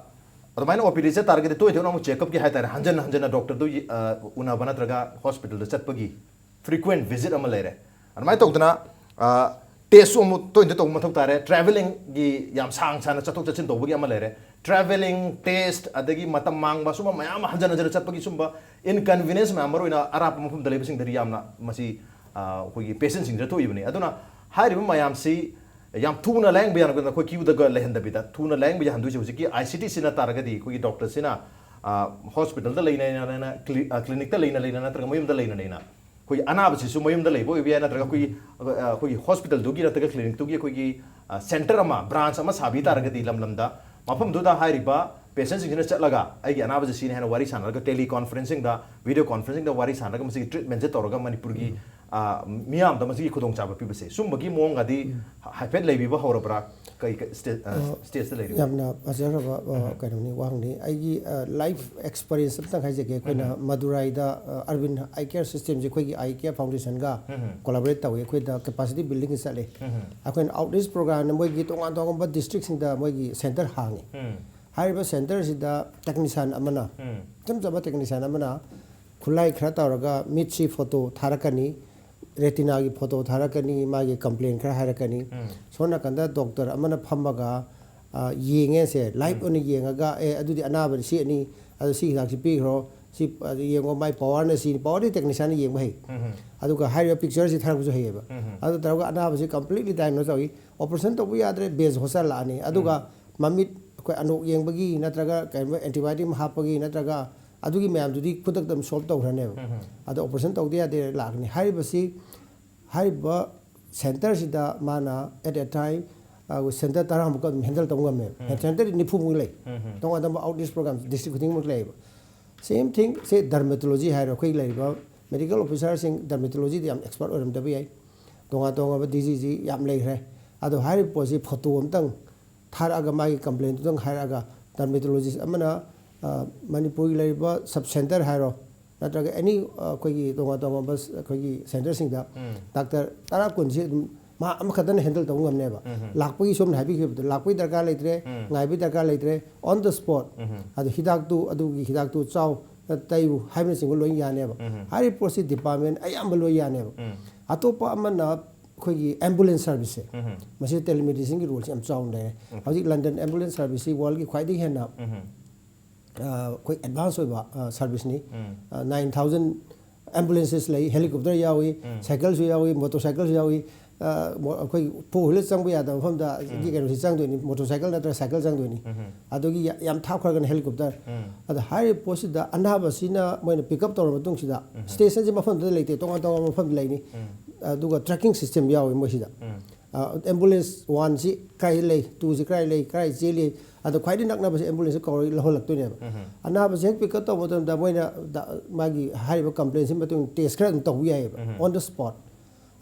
ꯑꯗꯨꯃꯥꯏꯅ ꯑꯣ ꯄꯤ ꯗꯤ ꯆꯠ ꯇꯥꯔꯒꯗꯤ ꯇꯣꯏ ꯇꯣꯏꯅ ꯑꯃꯨꯛ ꯆꯦꯛꯀꯞꯀꯤ ꯍꯥꯏ ꯇꯥꯔꯦ, ꯍꯟꯖꯟ ꯍꯟꯖꯟꯅ ꯗꯣꯛꯇꯔꯗꯨ, ꯑ, ꯎꯅꯕ ꯅꯠꯇ꯭ꯔꯒ ꯍꯣꯁꯄꯤꯇꯥꯜꯗ ꯆꯠꯄꯒꯤ ꯐ꯭ꯔꯤꯀ꯭ꯋꯦꯟ ꯚꯤꯖꯤꯠ ꯑꯃ ꯂꯩꯔꯦ꯫ ꯑꯗꯨꯃꯥꯏꯅ ꯇꯧꯗꯅ, ꯑ, ꯇꯦꯁꯁꯨ ꯑꯃꯨꯛ ꯇꯣꯏꯅ ꯇꯧꯕ ꯃꯊꯧ ꯇꯥꯔꯦ꯫ ꯇ꯭ꯔꯥꯚꯦꯂꯤꯡꯒꯤ ꯌꯥꯝ ꯁꯥꯡ ꯁꯥꯡꯅ ꯆꯠꯊꯣꯛ ꯆꯠꯁꯤꯟ ꯇꯧꯕꯒꯤ ꯑꯃ ꯂꯩꯔꯦ꯫ ꯇ꯭ꯔꯥꯚꯦꯂꯤꯡ, ꯇꯦꯁ, ꯑꯗꯒꯤ ꯃꯇꯝ ꯃꯥꯡꯕ, ꯁꯨꯝꯕ ꯃꯌꯥꯝ ꯑꯃ ꯍꯟꯖꯟ ꯍꯟꯖꯟꯅ ꯆꯠꯄꯒꯤ ꯁꯨꯝꯕ ꯏꯟꯀꯟꯚꯤꯅꯤꯌꯟꯁ ꯃꯌꯥꯝ, ꯃꯔꯨꯑꯣꯏꯅ ꯑꯔꯥꯞꯄ ꯃꯐꯝꯗ ꯂꯩꯕꯁꯤꯡꯗꯗꯤ ꯌꯥꯝꯅ ꯃꯁꯤ, ꯑ, ꯑꯩꯈꯣꯏꯒꯤ ꯄꯦꯁꯦꯟꯁꯤꯡꯁꯤꯗ ꯊꯣꯛꯏꯕꯅꯤ꯫ ꯑꯗꯨꯅ ꯍꯥꯏꯔꯤꯕ ꯃꯌꯥꯝꯁꯤ ꯌꯥꯝ ꯊꯨꯅ ꯂꯥꯌꯦꯡꯕ ꯌꯥꯅꯕ ꯑꯩꯈꯣꯏ ꯀ꯭ꯌꯨꯗꯒ ꯂꯩꯍꯟꯗꯕꯤꯗ ꯊꯨꯅ ꯂꯥꯌꯦꯡꯕ ꯌꯥꯍꯟꯗꯣꯏꯁꯦ ꯍꯧꯖꯤꯛꯀꯤ ꯑꯥꯏ ꯁꯤ ꯇꯤ ꯁꯤꯅ ꯇꯥꯔꯒꯗꯤ ꯑꯩꯈꯣꯏꯒꯤ ꯗꯣꯛꯇꯔꯁꯤꯅ, ꯑ, ꯍꯣꯁꯄꯤꯇꯥꯜꯗ ꯂꯩꯅ ꯂꯩꯅ, ꯀ꯭ꯂꯤ-, ꯑ, ꯀ꯭ꯂꯤꯅꯤꯛꯇ ꯂꯩꯅ ꯂꯩꯅ ꯅꯠꯇ꯭ꯔꯒ ꯃꯌꯨꯝꯗ ꯂꯩꯅ ꯂꯩꯅ ꯑꯩꯈꯣꯏꯒꯤ ꯑꯅꯥꯕꯁꯤꯁꯨ ꯃꯌꯨꯝꯗ ꯂꯩꯕ ꯑꯣꯏꯕ ꯌꯥꯏ, ꯅꯠꯇ꯭ꯔꯒ ꯑꯩꯈꯣꯏꯒꯤ, ꯑ, ꯑꯩꯈꯣꯏꯒꯤ ꯍꯣꯁꯄꯤꯇꯥꯜꯗꯨꯒꯤ ꯅꯠꯇ꯭ꯔꯒ ꯀ꯭ꯂꯤꯅꯤꯛꯇꯨꯒꯤ ꯑꯩꯈꯣꯏꯒꯤ, ꯑ, ꯁꯦꯟꯇꯔ ꯑꯃ, ꯕ꯭ꯔꯥꯟꯁ ꯑꯃ ꯁꯥꯕꯤ ꯇꯥꯔꯒꯗꯤ ꯂꯝ ꯂꯝꯗ ꯃꯐꯝꯗꯨꯗ ꯍꯥꯏꯔꯤꯕ ꯄꯦꯁꯦꯟꯁꯤꯡꯁꯤꯅ ꯆꯠꯂꯒ ꯑꯩꯒꯤ ꯑꯅꯥꯕꯁꯦ ꯁꯤꯅꯤ ꯍꯥꯏꯅ ꯋꯥꯔꯤ ꯁꯥꯟꯅꯔꯒ ꯇꯦꯂꯤ ꯀꯣꯟꯐꯔꯦꯟꯁꯤꯡꯗ, ꯚꯤꯗꯤꯑꯣ ꯀꯣꯟꯐꯔꯦꯟꯁꯤꯡꯗ ꯋꯥꯔꯤ ꯁꯥꯟꯅꯔꯒ ꯃꯁꯤꯒꯤ ꯇ꯭ꯔꯤꯠꯃꯦꯟꯁꯦ ꯇꯧꯔꯒ ꯃꯅꯤꯄꯨꯔꯒꯤ, ꯑ, ꯃꯤꯌꯥꯝꯗ ꯃꯁꯤꯒꯤ ꯈꯨꯗꯣꯡꯆꯥꯕ ꯄꯤꯕꯁꯦ, ꯁꯨꯝꯕꯒꯤ ꯃꯑꯣꯡꯒꯗꯤ ꯍꯥꯏꯐꯦꯠ ꯂꯩꯕꯤꯕ ꯍꯧꯔꯕ꯭ꯔꯥ? ꯀꯩ, ꯀꯩ ꯁ꯭ꯇꯦ-, ꯑ, ꯑ, ꯁ꯭ꯇꯦꯖꯇ ꯂꯩꯔꯤꯕ? ꯌꯥꯝꯅ ꯐꯖꯈ꯭ꯔꯕ, ꯑ, ꯀꯩꯅꯣꯅꯤ, ꯋꯥꯍꯪꯅꯤ꯫ ꯑꯩꯒꯤ, ꯑ, ꯂꯥꯏꯐ ꯑꯦꯛꯁꯄꯔꯤꯌꯦꯟꯁ ꯑꯝꯇꯪ ꯍꯥꯏꯖꯒꯦ꯫ ꯑꯩꯈꯣꯏꯅ ꯃꯗꯨꯔꯥꯏꯗ, ꯑ, ꯑꯔꯕꯤꯟ ꯑꯥꯏ ꯀꯦꯌꯔ ꯁꯤꯁꯇꯦꯝꯁꯦ ꯑꯩꯈꯣꯏꯒꯤ ꯑꯥꯏ ꯀꯦꯌꯔ ꯐꯥꯎꯟꯗꯦꯁꯟꯒ ꯀꯣꯂꯥꯕꯣꯔꯦꯠ ꯇꯧꯋꯤ꯫ ꯑꯩꯈꯣꯏꯗ ꯀꯦꯄꯥꯁꯤꯇꯤ ꯕꯤꯜꯗꯤꯡꯒꯤ ꯆꯠꯂꯦ꯫ ꯑꯩꯈꯣꯏꯅ ꯑꯥꯎꯠꯔꯤꯆ ꯄ꯭ꯔꯣꯒ꯭ꯔꯥꯝꯅ ꯃꯣꯏꯒꯤ ꯇꯣꯉꯥꯟ ꯇꯣꯉꯥꯟꯕ ꯗꯤꯁꯇ꯭ꯔꯤꯛꯁꯤꯡꯗ ꯃꯣꯏꯒꯤ ꯁꯦꯟꯇꯔ ꯍꯥꯡꯉꯤ꯫ ꯍꯥꯏꯔꯤꯕ ꯁꯦꯟꯇꯔꯁꯤꯗ ꯇꯦꯛꯅꯤꯁꯤꯌꯥꯟ ꯑꯃꯅ, ꯏꯆꯝ ꯆꯝꯕ ꯇꯦꯛꯅꯤꯁꯤꯌꯥꯟ ꯑꯃꯅ ꯈꯨꯠꯂꯥꯏ ꯈꯔ ꯇꯧꯔꯒ ꯃꯤꯠꯁꯤ ꯐꯣꯇꯣ ꯊꯥꯔꯛꯀꯅꯤ, ꯔꯦꯇꯤꯅꯥꯒꯤ ꯐꯣꯇꯣ ꯊꯥꯔꯛꯀꯅꯤ, ꯃꯥꯒꯤ ꯀꯝꯄ꯭ꯂꯦꯟ ꯈꯔ ꯍꯥꯏꯔꯛꯀꯅꯤ꯫ ꯁꯣꯝ ꯅꯥꯀꯟꯗ ꯗꯣꯛꯇꯔ ꯑꯃꯅ ꯐꯝꯃꯒ, ꯑ, ꯌꯦꯡꯉꯦꯁꯦ, ꯂꯥꯏꯚ ꯑꯣꯏꯅ ꯌꯦꯡꯉꯒ, "ꯑꯦ, ꯑꯗꯨꯗꯤ ꯑꯅꯥꯕꯗꯤ ꯁꯤ ꯑꯅꯤ, ꯑꯗꯨ ꯁꯤ ꯍꯤꯗꯥꯛꯁꯤ ꯄꯤꯈ꯭ꯔꯣ, ꯁꯤ, ꯑꯗꯨ ꯌꯦꯡꯉꯣ, ꯃꯥꯏ ꯄꯋꯥꯔꯅ ꯁꯤꯅꯤ", ꯄꯋꯥꯔꯗꯤ ꯇꯦꯛꯅꯤꯁꯤꯌꯥꯟꯅ ꯌꯦꯡꯕ ꯍꯩ꯫ ꯑꯗꯨꯒ ꯍꯥꯏꯔꯤꯕ ꯄꯤꯛꯆꯔꯁꯤ ꯊꯥꯔꯛꯄꯁꯨ ꯍꯩꯌꯦꯕ꯫ ꯑꯗꯨ ꯇꯧꯔꯒ ꯑꯅꯥꯕꯁꯤ ꯀꯝꯄ꯭ꯂꯤꯠꯂꯤ ꯗꯥꯏꯒꯅꯣꯁ ꯇꯧꯏ꯫ ꯑꯣꯄꯔꯦꯁꯟ ꯇꯧꯕ ꯌꯥꯗ꯭ꯔꯦ, ꯕꯦꯁ ꯍꯣꯁꯇꯥꯏꯜ ꯂꯥꯛꯑꯅꯤ꯫ ꯑꯗꯨꯒ ꯃꯃꯤꯠ ꯑꯩꯈꯣꯏ ꯑꯅꯣꯛ ꯌꯦꯡꯕꯒꯤ ꯅꯠꯇ꯭ꯔꯒ ꯀꯩꯒꯨꯝꯕ ꯑꯦꯟꯇꯤꯕꯥꯏꯑꯣꯇꯤꯛ ꯑꯃ ꯍꯥꯞꯄꯒꯤ ꯅꯠꯇ꯭ꯔꯒ ꯑꯗꯨꯒꯤ ꯃꯌꯥꯝꯗꯨꯗꯤ ꯈꯨꯗꯛꯇ ꯑꯗꯨꯝ ꯁꯣꯜꯕ ꯇꯧꯈ꯭ꯔꯅꯦꯕ꯫ ꯑꯗꯣ ꯑꯣꯄꯔꯦꯁꯟ ꯇꯧꯗ ꯌꯥꯗꯦ ꯂꯥꯛꯀꯅꯤ꯫ ꯍꯥꯏꯔꯤꯕꯁꯤ, ꯍꯥꯏꯔꯤꯕ ꯁꯦꯟꯇꯔꯁꯤꯗ ꯃꯥꯅ at a time, ꯑ, ꯁꯦꯟꯇꯔ ꯇꯔꯥꯃꯨꯛꯀ ꯑꯗꯨꯝ ꯍꯦꯟꯗꯜ ꯇꯧꯕ ꯉꯝꯃꯦꯕ꯫ ꯁꯦꯟꯇꯔꯗꯤ ꯅꯤꯐꯨꯃꯨꯛ ꯂꯩ꯫ ꯇꯣꯉꯥꯟ ꯇꯣꯉꯥꯟꯕ ꯑꯥꯎꯠꯔꯤꯆ ꯄ꯭ꯔꯣꯒ꯭ꯔꯥꯝ ꯗꯤꯁꯇ꯭ꯔꯤꯛ ꯈꯨꯗꯤꯡꯃꯛ ꯂꯩꯌꯦꯕ꯫ ꯁꯦꯝ ꯊꯤꯡ ꯁꯦ ꯗꯔꯃꯦꯇꯣꯂꯣꯖꯤ ꯍꯥꯏꯔꯣ, ꯑꯩꯈꯣꯏ ꯂꯩꯔꯤꯕ ꯃꯦꯗꯤꯀꯦꯜ ꯑꯣꯐꯤꯁꯥꯔꯁꯤꯡ ꯗꯔꯃꯦꯇꯣꯂꯣꯖꯤꯗ ꯌꯥꯝ ꯑꯦꯛꯁꯄꯔꯠ ꯑꯣꯏꯔꯝꯗꯕ ꯌꯥꯏ꯫ ꯇꯣꯉꯥꯟ ꯇꯣꯉꯥꯟꯕ ꯗꯤꯖꯤꯖꯤ ꯌꯥꯝ ꯂꯩꯈ꯭ꯔꯦ꯫ ꯑꯗꯣ ꯍꯥꯏꯔꯤꯕ ꯄꯣꯠꯁꯤ ꯐꯣꯇꯣ ꯑꯝꯇꯪ ꯊꯥꯔꯛꯑꯒ, ꯃꯥꯒꯤ ꯀꯝꯄ꯭ꯂꯦꯟꯗꯨꯗꯪ ꯍꯥꯏꯔꯛꯑꯒ, ꯗꯔꯃꯦꯇꯣꯂꯣꯖꯤꯁ ꯑꯃꯅ, ꯑ, ꯃꯅꯤꯄꯨꯔꯒꯤ ꯂꯩꯔꯤꯕ ꯁꯕ ꯁꯦꯟꯇꯔ ꯍꯥꯏꯔꯣ, ꯅꯠꯇ꯭ꯔꯒ ꯑꯦꯅꯤ, ꯑ, ꯑꯩꯈꯣꯏꯒꯤ ꯇꯣꯉꯥꯟ ꯇꯣꯉꯥꯟꯕ ꯁ-, ꯑꯩꯈꯣꯏꯒꯤ ꯁꯦꯟꯇꯔꯁꯤꯡꯗ ꯗꯥꯛꯇꯔ ꯇꯔꯥ ꯀꯨꯟꯁꯤ ꯑꯗꯨꯝ ꯃꯥ ꯑꯃꯈꯛꯇꯅ ꯍꯦꯟꯗꯜ ꯇꯧꯕ ꯉꯝꯅꯦꯕ꯫ ꯂꯥꯛꯄꯒꯤ, ꯁꯣꯝꯅ ꯍꯥꯏꯕꯤꯈꯤꯕꯗꯣ, ꯂꯥꯛꯄꯒꯤ ꯗꯔꯀꯥꯔ ꯂꯩꯇ꯭ꯔꯦ, ꯉꯥꯏꯕꯒꯤ ꯗꯔꯀꯥꯔ ꯂꯩꯇ꯭ꯔꯦ, on the spot꯫ ꯑꯗꯣ ꯍꯤꯗꯥꯛꯇꯨ, ꯑꯗꯨꯒꯤ ꯍꯤꯗꯥꯛꯇꯨ ꯆꯥꯎ, ꯇꯩꯌꯨ ꯍꯥꯏꯕꯅꯆꯤꯡꯕ ꯂꯣꯏ ꯌꯥꯅꯦꯕ꯫ ꯍꯥꯏꯔꯤꯕ ꯄꯣꯠꯁꯤ ꯗꯤꯄꯥꯔꯠꯃꯦꯟ ꯑꯌꯥꯝꯕ ꯂꯣꯏ ꯌꯥꯅꯦꯕ꯫ ꯑꯇꯣꯞꯄ ꯑꯃꯅ ꯑꯩꯈꯣꯏꯒꯤ ꯑꯦꯝꯕꯨꯂꯦꯟꯁ ꯁꯥꯔꯚꯤꯁꯁꯦ, ꯃꯁꯤ ꯇꯦꯂꯤꯃꯦꯗꯤꯁꯤꯟꯒꯤ ꯔꯣꯜꯁꯦ ꯌꯥꯝ ꯆꯥꯎꯅ ꯂꯩꯔꯦ꯫ ꯍꯧꯖꯤꯛ ꯂꯟꯗꯟ ꯑꯦꯝꯕꯨꯂꯦꯟꯁ ꯁꯥꯔꯚꯤꯁꯁꯤ ꯋꯥꯔꯜꯒꯤ ꯈ꯭ꯋꯥꯏꯗꯒꯤ ꯍꯦꯟꯅ, ꯑ, ꯑꯩꯈꯣꯏ ꯑꯦꯗꯚꯥꯟꯁ ꯑꯣꯏꯕ, ꯑ, ꯁꯥꯔꯚꯤꯁꯅꯤ꯫ ꯑ, ꯅꯥꯏꯟ ꯊꯥꯎꯖꯟ ꯑꯦꯝꯕꯨꯂꯦꯟꯁꯦꯁ ꯂꯩ, ꯍꯦꯂꯤꯀꯣꯞꯇꯔ ꯌꯥꯎꯏ, ꯁꯥꯏꯀꯜꯁꯨ ꯌꯥꯎꯏ, ꯃꯣꯇꯣꯔ ꯁꯥꯏꯀꯜꯁꯨ ꯌꯥꯎꯏ꯫ ꯑ, ꯃꯣ-, ꯑꯩꯈꯣꯏꯒꯤ ꯐꯣꯔ ꯋꯤꯂꯔ ꯆꯪꯕ ꯌꯥꯗꯕ ꯃꯐꯝꯗ ꯁꯤꯒꯤ ꯀꯩꯅꯣꯁꯤ ꯆꯪꯗꯣꯏꯅꯤ, ꯃꯣꯇꯣꯔ ꯁꯥꯏꯀꯜ ꯅꯠꯇ꯭ꯔꯒ ꯁꯥꯏꯀꯜ ꯆꯪꯗꯣꯏꯅꯤ꯫ ꯑꯗꯨꯒꯤ ꯌꯥ-, ꯌꯥꯝ ꯊꯥꯞꯈ꯭ꯔꯒꯅ ꯍꯦꯂꯤꯀꯣꯞꯇꯔ꯫ ꯑꯗ ꯍꯥꯏꯔꯤꯕ ꯄꯣꯠꯁꯤꯗ ꯑꯅꯥꯕꯁꯤꯅ ꯃꯣꯏꯅ ꯄꯤꯛ ꯑꯞ ꯇꯧꯔꯕ ꯃꯇꯨꯡꯁꯤꯗ, ꯁ꯭ꯇꯦꯁꯟꯁꯦ ꯃꯐꯝꯗꯨꯗ ꯂꯩꯇꯦ, ꯇꯣꯉꯥꯟ ꯇꯣꯉꯥꯟꯕ ꯃꯐꯝꯗ ꯂꯩꯅꯤ꯫ ꯑꯗꯨꯒ ꯇ꯭ꯔꯦꯀꯤꯡ ꯁꯤꯁꯇꯦꯝ ꯌꯥꯎꯏ ꯃꯣꯏꯁꯤꯗ꯫ ꯑ, ꯑꯦꯝꯕꯨꯂꯦꯟꯁ ꯋꯥꯟꯁꯤ ꯀꯥꯏ ꯂꯩ, ꯇꯨꯁꯤ ꯀꯥꯏ ꯂꯩ, ꯀꯥꯏ ꯆꯦꯜꯂꯤ, ꯑꯗꯣ ꯈ꯭ꯋꯥꯏꯗꯒꯤ ꯅꯛꯅꯕꯁꯦ ꯑꯦꯝꯕꯨꯂꯦꯟꯁꯁꯦ ꯀꯧꯔꯒ ꯂꯧꯍꯜꯂꯛꯇꯣꯏꯅꯦꯕ꯫ ꯑꯅꯥꯕꯁꯦ ꯍꯦꯛ ꯄꯤꯛ ꯑꯞ ꯇꯧꯕ ꯃꯇꯝꯗ ꯃꯣꯏꯅ ꯗ-, ꯃꯥꯒꯤ ꯍꯥꯏꯔꯤꯕ ꯀꯝꯄ꯭ꯂꯦꯟꯁꯤꯒꯤ ꯃꯇꯨꯡ ꯏꯟꯅ ꯇꯦꯁ ꯈꯔ ꯑꯗꯨꯝ ꯇꯧꯕ ꯌꯥꯏꯑꯕ, on the spot꯫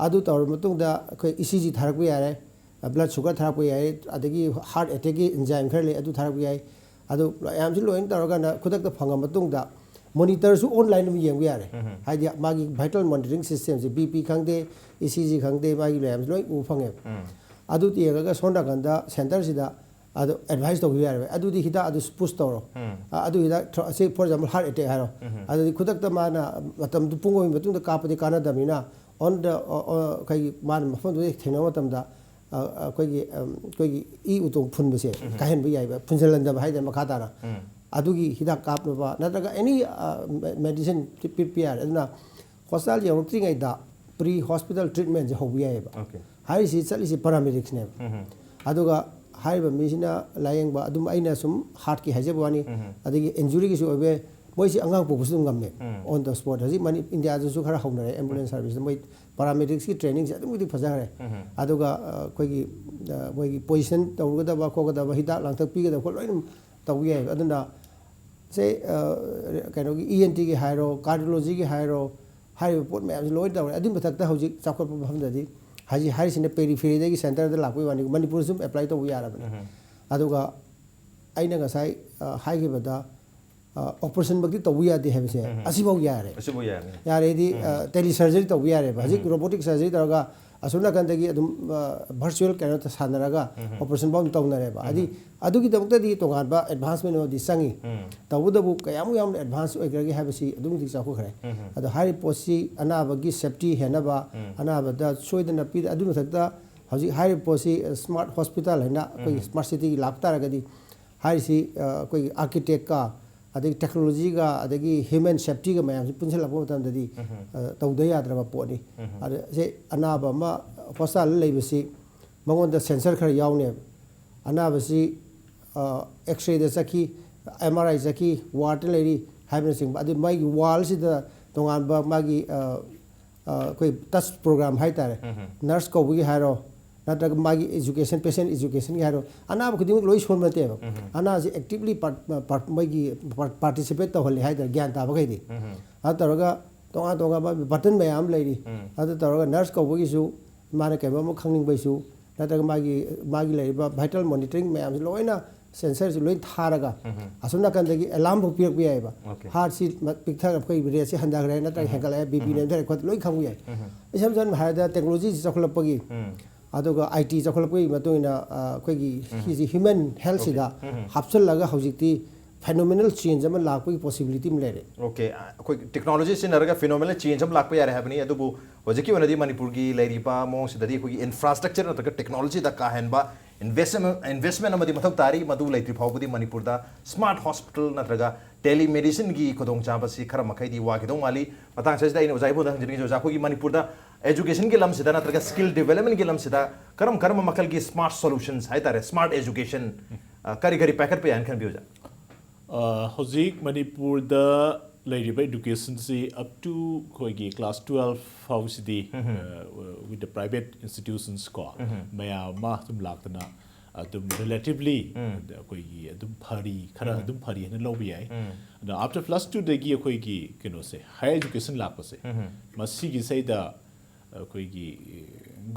ꯑꯗꯨ ꯇꯧꯔꯕ ꯃꯇꯨꯡꯗ ꯑꯩꯈꯣꯏ ꯏ ꯁꯤ ꯖꯤ ꯊꯥꯔꯛꯄ ꯌꯥꯔꯦ, ꯕ꯭ꯂꯗ ꯁꯨꯒꯔ ꯊꯥꯔꯛꯄ ꯌꯥꯏ, ꯑꯗꯒꯤ ꯍꯥꯔꯠ ꯑꯦꯇꯦꯛꯀꯤ ꯑꯦꯟꯖꯥꯏꯝ ꯈꯔ ꯂꯩ, ꯑꯗꯨ ꯊꯥꯔꯛꯄ ꯌꯥꯏ꯫ ꯑꯗꯨ ꯃꯌꯥꯝꯁꯤ ꯂꯣꯏꯅ ꯇꯧꯔꯀꯥꯟꯗ ꯈꯨꯗꯛꯇ ꯐꯪꯉ ꯃꯇꯨꯡꯗ ꯃꯣꯅꯤꯇꯔꯁꯨ ꯑꯣꯟꯂꯥꯏꯟ ꯑꯗꯨꯝ ꯌꯦꯡꯕ ꯌꯥꯔꯦ꯫ ꯍꯥꯏꯗꯤ ꯃꯥꯒꯤ ꯚꯥꯏꯇꯦꯜ ꯃꯣꯅꯤꯇꯔꯤꯡ ꯁꯤꯁꯇꯦꯝꯁꯦ, ꯕꯤ ꯄꯤ ꯈꯪꯗꯦ, ꯏ ꯁꯤ ꯖꯤ ꯈꯪꯗꯦ, ꯃꯥꯒꯤ ꯃꯌꯥꯝꯁꯦ ꯂꯣꯏ ꯎꯕ ꯐꯪꯉꯦꯕ꯫ ꯑꯗꯨ ꯌꯦꯡꯉꯒ ꯁꯣꯝ ꯅꯥꯀꯟꯗ ꯁꯦꯟꯇꯔꯁꯤꯗ ꯑꯗꯨ ꯑꯦꯗꯚꯥꯏꯁ ꯇꯧꯕꯤꯕ ꯌꯥꯔꯦ, ꯑꯗꯨꯗꯤ ꯍꯤꯗꯥꯛ ꯑꯗꯨ ꯄꯨꯁ ꯇꯧꯔꯣ꯫ ꯑ, ꯑꯗꯨ ꯍꯤꯗꯥꯛ ꯊ-, ꯑꯁꯤ, for example, heart attack ꯍꯥꯏꯔꯣ꯫ ꯑꯗꯨꯗꯤ ꯈꯨꯗꯛꯇ ꯃꯥꯅ ꯃꯇꯝꯗꯨ ꯄꯨꯡ ꯑꯃꯒꯤ ꯃꯇꯨꯡꯗ ꯀꯥꯞꯄꯗꯤ ꯀꯥꯟꯅꯗꯕꯅꯤꯅ, on the, ꯑ, ꯑ, ꯑꯩꯈꯣꯏꯒꯤ ꯃꯥꯅ ꯃꯐꯝꯗꯨꯗ ꯍꯦꯛ ꯊꯦꯡꯅꯕ ꯃꯇꯝꯗ, ꯑ, ꯑꯩꯈꯣꯏꯒꯤ, ꯑꯝ, ꯑꯩꯈꯣꯏꯒꯤ ꯏ ꯎꯇꯣꯡ ꯐꯨꯟꯕꯁꯦ ꯀꯥꯏꯍꯟꯕ ꯌꯥꯏꯕ, ꯐꯨꯟꯖꯜꯍꯟꯗꯕ ꯍꯥꯏꯇꯥꯔꯦ, ꯃꯈꯥ ꯇꯥꯅ꯫ ꯑꯗꯨꯒꯤ ꯍꯤꯗꯥꯛ ꯀꯥꯞꯅꯕ ꯅꯠꯇ꯭ꯔꯒ ꯑꯦꯅꯤ, ꯑ, ꯃꯦ-, ꯃꯦꯗꯤꯁꯤꯟ ꯄꯤ-, ꯄꯤꯔꯛꯄ ꯌꯥꯔꯦ꯫ ꯑꯗꯨꯅ ꯍꯣꯁꯄꯤꯇꯥꯜ ꯌꯧꯔꯛꯇ꯭ꯔꯤꯉꯩꯗ ꯄ꯭ꯔꯤ ꯍꯣꯁꯄꯤꯇꯥꯜ ꯇ꯭ꯔꯤꯠꯃꯦꯟꯁꯦ ꯍꯧꯕ ꯌꯥꯏꯑꯕ꯫ ꯍꯥꯏꯔꯤꯁꯤ ꯆꯠꯂꯤꯁꯤ ꯄꯔꯥꯃꯦꯗꯤꯛꯁꯅꯦꯕ꯫ ꯑꯗꯨꯒ ꯍꯥꯏꯔꯤꯕ ꯃꯤꯁꯤꯅ ꯂꯥꯌꯦꯡꯕ, ꯑꯗꯨꯝ ꯑꯩꯅ ꯁꯨꯝ ꯍꯥꯔꯠꯀꯤ ꯍꯥꯏꯖꯕ ꯋꯥꯅꯤ, ꯑꯗꯒꯤ ꯏꯟꯖꯨꯔꯤꯒꯤꯁꯨ ꯑꯣꯏꯕ ꯌꯥꯏ, ꯃꯣꯏꯁꯤ ꯑꯉꯥꯡ ꯄꯣꯛꯄꯁꯨ ꯑꯗꯨꯝ ꯉꯝꯃꯦ꯫ On the spot꯫ ꯍꯧꯖꯤꯛ ꯃꯅꯤ ꯏꯟꯗꯤꯌꯥꯗꯁꯨ ꯈꯔ ꯍꯧꯅꯔꯦ ꯑꯦꯝꯕꯨꯂꯦꯟꯁ ꯁꯥꯔꯚꯤꯁꯇ꯫ ꯃꯣꯏ ꯄꯔꯥꯃꯦꯗꯤꯛꯁꯀꯤ ꯇ꯭ꯔꯦꯅꯤꯡꯁꯦ ꯑꯗꯨꯛꯀꯤ ꯃꯇꯤꯛ ꯐꯖꯈ꯭ꯔꯦ꯫ ꯑꯗꯨꯒ ꯑ, ꯑꯩꯈꯣꯏꯒꯤ ꯑ, ꯃꯣꯏꯒꯤ ꯄꯣꯖꯤꯁꯟ ꯇꯧꯒꯗꯕ ꯈꯣꯠꯀꯗꯕ, ꯍꯤꯗꯥꯛ ꯂꯥꯡꯊꯛ ꯄꯤꯒꯗꯕ ꯈꯣꯠ ꯂꯣꯏꯅ ꯇꯧꯕ ꯌꯥꯏ꯫ ꯑꯗꯨꯅ ꯁꯦ ꯑ, ꯀꯩꯅꯣꯒꯤ ꯏ ꯑꯦꯟ ꯇꯤꯒꯤ ꯍꯥꯏꯔꯣ, ꯀꯥꯔꯗꯤꯑꯣꯂꯣꯖꯤꯒꯤ ꯍꯥꯏꯔꯣ, ꯍꯥꯏꯔꯤꯕ ꯄꯣꯠ ꯃꯌꯥꯝꯁꯤ ꯂꯣꯏ ꯇꯧꯔꯦ꯫ ꯑꯗꯨꯒꯤ ꯃꯊꯛꯇ ꯍꯧꯖꯤꯛ ꯆꯥꯎꯈꯠꯄ ꯃꯐꯝꯗꯗꯤ ꯍꯧꯖꯤꯛ ꯍꯥꯏꯔꯤꯁꯤꯅ ꯄꯦꯔꯤꯐꯦꯔꯤꯗꯒꯤ ꯁꯦꯟꯇꯔꯗ ꯂꯥꯛꯄꯒꯤ ꯋꯥꯅꯤ, ꯃꯅꯤꯄꯨꯔꯁꯨ ꯑꯗꯨꯝ ꯑꯦꯄ꯭ꯂꯥꯏ ꯇꯧꯕ ꯌꯥꯔꯕꯅꯤ꯫ ꯑꯗꯨꯒ ꯑꯩꯅ ꯉꯁꯥꯏ ꯑ, ꯍꯥꯏꯈꯤꯕꯗ ꯑꯣꯄꯔꯦꯁꯟꯃꯛꯇꯤ ꯇꯧꯕ ꯌꯥꯗꯦ ꯍꯥꯏꯕꯁꯦ ꯑꯁꯤꯐꯥꯎ ꯌꯥꯔꯦ꯫ ꯑꯁꯤꯕꯨ ꯌꯥꯔꯅꯤ꯫ ꯌꯥꯔꯦꯗꯤ ꯇꯦꯂꯤ ꯁꯔꯖꯔꯤ ꯇꯧꯕ ꯌꯥꯔꯦꯕ꯫ ꯍꯧꯖꯤꯛ ꯔꯣꯕꯣꯇꯤꯛ ꯁꯔꯖꯔꯤ ꯇꯧꯔꯒ ꯑꯁꯣꯝ ꯅꯥꯀꯟꯗꯒꯤ ꯑꯗꯨꯝ ꯚꯔꯆꯨꯋꯦꯜ ꯀꯩꯅꯣ ꯁꯥꯟꯅꯔꯒ ꯑꯣꯄꯔꯦꯁꯟ ꯐꯥꯎ ꯑꯗꯨꯝ ꯇꯧꯅꯔꯦꯕ꯫ ꯍꯥꯏꯗꯤ ꯑꯗꯨꯒꯤꯗꯃꯛꯇꯗꯤ ꯇꯣꯉꯥꯟꯕ ꯑꯦꯗꯚꯥꯟꯁꯃꯦꯟ ꯑꯃꯗꯤ ꯆꯪꯉꯤ꯫ ꯇꯧꯕꯇꯕꯨ ꯀꯌꯥꯃꯨꯛ ꯌꯥꯝꯅ ꯑꯦꯗꯚꯥꯟꯁ ꯑꯣꯏꯈ꯭ꯔꯒꯦ ꯍꯥꯏꯕꯁꯤ ꯑꯗꯨꯛꯀꯤ ꯃꯇꯤꯛ ꯆꯥꯎꯈꯠꯈ꯭ꯔꯦ꯫ ꯑꯗꯣ ꯍꯥꯏꯔꯤꯕ ꯄꯣꯠꯁꯤ ꯑꯅꯥꯕꯒꯤ ꯁꯦꯐꯇꯤ ꯍꯦꯟꯅꯕ, ꯑꯅꯥꯕꯗ ꯁꯣꯏꯗꯅ ꯄꯤꯗ ꯑꯗꯨꯒꯤ ꯃꯊꯛꯇ ꯍꯧꯖꯤꯛ ꯍꯥꯏꯔꯤꯕ ꯄꯣꯠꯁꯤ ꯁ꯭ꯃꯥꯔꯠ ꯍꯣꯁꯄꯤꯇꯥꯜ ꯍꯥꯏꯅ ꯑꯩꯈꯣꯏꯒꯤ ꯁ꯭ꯃꯥꯔꯠ ꯁꯤꯇꯤꯒꯤ ꯂꯥꯛꯄ ꯇꯥꯔꯒꯗꯤ ꯍꯥꯏꯔꯤꯁꯤ ꯑ, ꯑꯩꯈꯣꯏꯒꯤ ꯑꯥꯔꯀꯤꯇꯦꯛꯀ ꯑꯗꯒꯤ ꯇꯦꯛꯅꯣꯂꯣꯖꯤꯒ ꯑꯗꯒꯤ ꯍ꯭ꯌꯨꯃꯦꯟ ꯁꯦꯐꯇꯤꯒ ꯃꯌꯥꯝꯁꯤ ꯄꯨꯟꯁꯤꯜꯂꯛꯄ ꯃꯇꯝꯗꯗꯤ ꯑ, ꯇꯧꯗ ꯌꯥꯗ꯭ꯔꯕ ꯄꯣꯠꯅꯤ꯫ ꯑꯗ ꯁꯤ ꯑꯅꯥꯕ ꯑꯃ ꯍꯣꯁꯄꯤꯇꯥꯜꯗ ꯂꯩꯕꯁꯤ ꯃꯉꯣꯟꯗ ꯁꯦꯟꯁꯔ ꯈꯔ ꯌꯥꯎꯅꯦꯕ꯫ ꯑꯅꯥꯕꯁꯤ ꯑꯦꯛꯁꯔꯦꯗ ꯆꯠꯈꯤ, ꯑꯦꯝ ꯑꯥꯔ ꯑꯥꯏ ꯆꯠꯈꯤ, ꯋꯥꯔꯗ ꯂꯩꯔꯤ ꯍꯥꯏꯕꯅꯆꯤꯡꯕ꯫ ꯑꯗꯨ ꯃꯥꯒꯤ ꯋꯥꯜꯁꯤꯗ ꯇꯣꯉꯥꯟꯕ ꯃꯥꯒꯤ ꯑ, ꯑ, ꯑꯩꯈꯣꯏ ꯇꯆ ꯄ꯭ꯔꯣꯒ꯭ꯔꯥꯝ ꯍꯥꯏꯇꯥꯔꯦ꯫ ꯅꯔꯁ ꯀꯧꯕꯒꯤ ꯍꯥꯏꯔꯣ, ꯅꯠꯇ꯭ꯔꯒ ꯃꯥꯒꯤ ꯏꯖꯨꯀꯦꯁꯟ, ꯄꯦꯁꯦꯟ ꯏꯖꯨꯀꯦꯁꯟꯒꯤ ꯍꯥꯏꯔꯣ, ꯑꯅꯥꯕ ꯈꯨꯗꯤꯡꯃꯛ ꯂꯣꯏ ꯁꯣꯟꯕ ꯅꯠꯇꯦꯕ꯫ ꯑꯅꯥꯁꯤ ꯑꯦꯛꯇꯤꯚꯂꯤ ꯃꯣꯏꯒꯤ ꯄꯥꯔꯇꯤꯁꯤꯄꯦꯠ ꯇꯧꯍꯜꯂꯦ ꯍꯥꯏꯇꯥꯔꯦ, ꯒ꯭ꯌꯥꯟ ꯇꯥꯕꯈꯩꯗꯤ꯫ ꯑꯗꯨ ꯇꯧꯔꯒ ꯇꯣꯉꯥꯟ ꯇꯣꯉꯥꯟꯕ ꯕꯇꯟ ꯃꯌꯥꯝ ꯑꯃ ꯂꯩꯔꯤ꯫ ꯑꯗꯨ ꯇꯧꯔꯒ ꯅꯔꯁ ꯀꯧꯕꯒꯤꯁꯨ ꯃꯥꯅ ꯀꯩꯅꯣꯝ ꯑꯃ ꯈꯪꯅꯤꯡꯕꯩꯁꯨ, ꯅꯠꯇ꯭ꯔꯒ ꯃꯥꯒꯤ ꯃꯥꯒꯤ ꯂꯩꯔꯤꯕ ꯚꯥꯏꯇꯦꯜ ꯃꯣꯅꯤꯇꯔꯤꯡ ꯃꯌꯥꯝꯁꯤ ꯂꯣꯏꯅ ꯁꯦꯟꯁꯔꯁꯤ ꯂꯣꯏ ꯊꯥꯔꯒ ꯑꯁꯣꯝ ꯅꯥꯀꯟꯗꯒꯤ ꯑꯦꯂꯥꯔꯝ ꯐꯥꯎ ꯄꯤꯔꯛꯄ ꯌꯥꯏꯑꯕ꯫ Okay. ꯍꯥꯔꯠꯁꯤ ꯃ- ꯄꯤꯛꯊꯔꯛꯄ, ꯔꯦꯠꯁꯤ ꯍꯟꯊꯈ꯭ꯔꯦ ꯅꯠꯇ꯭ꯔꯒ ꯍꯦꯟꯒꯠꯂꯛꯑꯦ, ꯕꯤ ꯄꯤ ꯅꯦꯝꯊꯔꯦ ꯈꯣꯠ ꯂꯣꯏ ꯈꯪꯕ ꯌꯥꯏ꯫ ꯏꯁꯝ ꯁꯝꯅ ꯍꯥꯏꯔꯕꯗ ꯇꯦꯛꯅꯣꯂꯣꯖꯤꯁꯤ ꯆꯥꯎꯈꯠꯂꯛꯄꯒꯤ ꯑꯗꯨꯒ ꯑꯥꯏ ꯇꯤ ꯆꯥꯎꯈꯠꯂꯛꯄꯒꯤ ꯃꯇꯨꯡ ꯏꯟꯅ ꯑ, ꯑꯩꯈꯣꯏꯒꯤ ꯁꯤꯁꯤ ꯍ꯭ꯌꯨꯃꯦꯟ ꯍꯦꯜꯠꯁꯤꯗ ꯍꯥꯞꯆꯜꯂꯒ ꯍꯧꯖꯤꯛꯇꯤ ꯐꯦꯅꯣꯃꯤꯅꯦꯜ ꯆꯦꯟꯖ ꯑꯃ ꯂꯥꯛꯄꯒꯤ ꯄꯣꯁꯤꯕꯤꯂꯤꯇꯤ ꯑꯃ ꯂꯩꯔꯦ꯫ ꯑꯣꯀꯦ, ꯑꯩꯈꯣꯏ ꯇꯦꯛꯅꯣꯂꯣꯖꯤ ꯁꯤꯖꯤꯟꯅꯔꯒ ꯐꯤꯅꯣꯃꯤꯅꯦꯜ ꯆꯦꯟꯖ ꯑꯃ ꯂꯥꯛꯄ ꯌꯥꯔꯦ ꯍꯥꯏꯕꯅꯤ꯫ ꯑꯗꯨꯕꯨ ꯍꯧꯖꯤꯛꯀꯤ ꯑꯣꯏꯅꯗꯤ ꯃꯅꯤꯄꯨꯔꯒꯤ ꯂꯩꯔꯤꯕ ꯃꯑꯣꯡꯁꯤꯗꯗꯤ ꯑꯩꯈꯣꯏꯒꯤ ꯏꯟꯐ꯭ꯔꯥꯁ꯭ꯇ꯭ꯔꯛꯆꯔ ꯅꯠꯇ꯭ꯔꯒ ꯇꯦꯛꯅꯣꯂꯣꯖꯤꯗ ꯀꯥ ꯍꯦꯟꯕ ꯏꯟꯚꯦꯁꯃꯦꯟ ꯏꯟꯚꯦꯁꯃꯦꯟ ꯑꯃꯗꯤ ꯃꯊꯧ ꯇꯥꯔꯤ꯫ ꯃꯗꯨ ꯂꯩꯇ꯭ꯔꯤ ꯐꯥꯎꯕꯗꯤ ꯃꯅꯤꯄꯨꯔꯗ ꯁ꯭ꯃꯥꯔꯠ ꯍꯣꯁꯄꯤꯇꯥꯜ ꯅꯠꯇ꯭ꯔꯒ ꯇꯦꯂꯤꯃꯦꯗꯤꯁꯤꯟꯒꯤ ꯈꯨꯗꯣꯡꯆꯥꯕꯁꯤ ꯈꯔ ꯃꯈꯩꯗꯤ ꯋꯥꯈꯤꯗꯧ ꯃꯥꯜꯂꯤ꯫ ꯃꯇꯥꯡꯁꯤꯗ ꯑꯩꯅ ꯑꯣꯖꯥ ꯏꯕꯣꯗ ꯍꯪꯖꯅꯤꯡꯉꯤꯁꯦ, ꯑꯣꯖꯥ, ꯑꯩꯈꯣꯏꯒꯤ ꯃꯅꯤꯄꯨꯔꯗ ꯑꯦꯖꯨꯀꯦꯁꯟꯒꯤ ꯂꯝꯁꯤꯗ ꯅꯠꯇ꯭ꯔꯒ ꯁ꯭ꯀꯤꯜ ꯗꯤꯕꯦꯂꯞꯃꯦꯟꯒꯤ ꯂꯝꯁꯤꯗ ꯀꯔꯝ ꯀꯔꯝꯕ ꯃꯈꯜꯒꯤ ꯁ꯭ꯃꯥꯔꯠ ꯁꯣꯂꯨꯁꯟꯁ ꯍꯥꯏꯇꯥꯔꯦ, ꯁ꯭ꯃꯥꯔꯠ ꯑꯦꯖꯨꯀꯦꯁꯟ, ꯑ, ꯀꯔꯤ ꯀꯔꯤ ꯄꯥꯏꯈꯠꯄ ꯌꯥꯏꯅ ꯈꯟꯕꯤ, ꯑꯣꯖꯥ? ꯑ, ꯍꯧꯖꯤꯛ ꯃꯅꯤꯄꯨꯔꯗ ꯂꯩꯔꯤꯕ educationꯁꯤ up to ꯑꯩꯈꯣꯏꯒꯤ class twelve ꯐꯥꯎꯁꯤꯗꯤ, ꯎꯝꯍꯨꯝ꯫ ꯑ, with the private institutions ꯀꯣ, ꯎꯝꯍꯨꯝ꯫ ꯃꯌꯥꯝ ꯑꯃ ꯑꯗꯨꯝ ꯂꯥꯛꯇꯅ ꯑꯗꯨꯝ relatively ꯎꯝ꯫ ꯑꯩꯈꯣꯏꯒꯤ ꯑꯗꯨꯝ ꯐꯔꯤ, ꯈꯔ ꯎꯝ꯫ ꯑꯗꯨꯝ ꯐꯔꯤ ꯍꯥꯏꯅ ꯂꯧꯕ ꯌꯥꯏ꯫ ꯎꯝ꯫ ꯑꯗꯣ after plus twoꯗꯒꯤ ꯑꯩꯈꯣꯏꯒꯤ ꯀꯩꯅꯣꯁꯦ, higher education ꯂꯥꯛꯄꯁꯦ, ꯎꯝꯍꯨꯝ꯫ ꯃꯁꯤꯒꯤꯁꯤꯗ ꯑꯩꯈꯣꯏꯒꯤ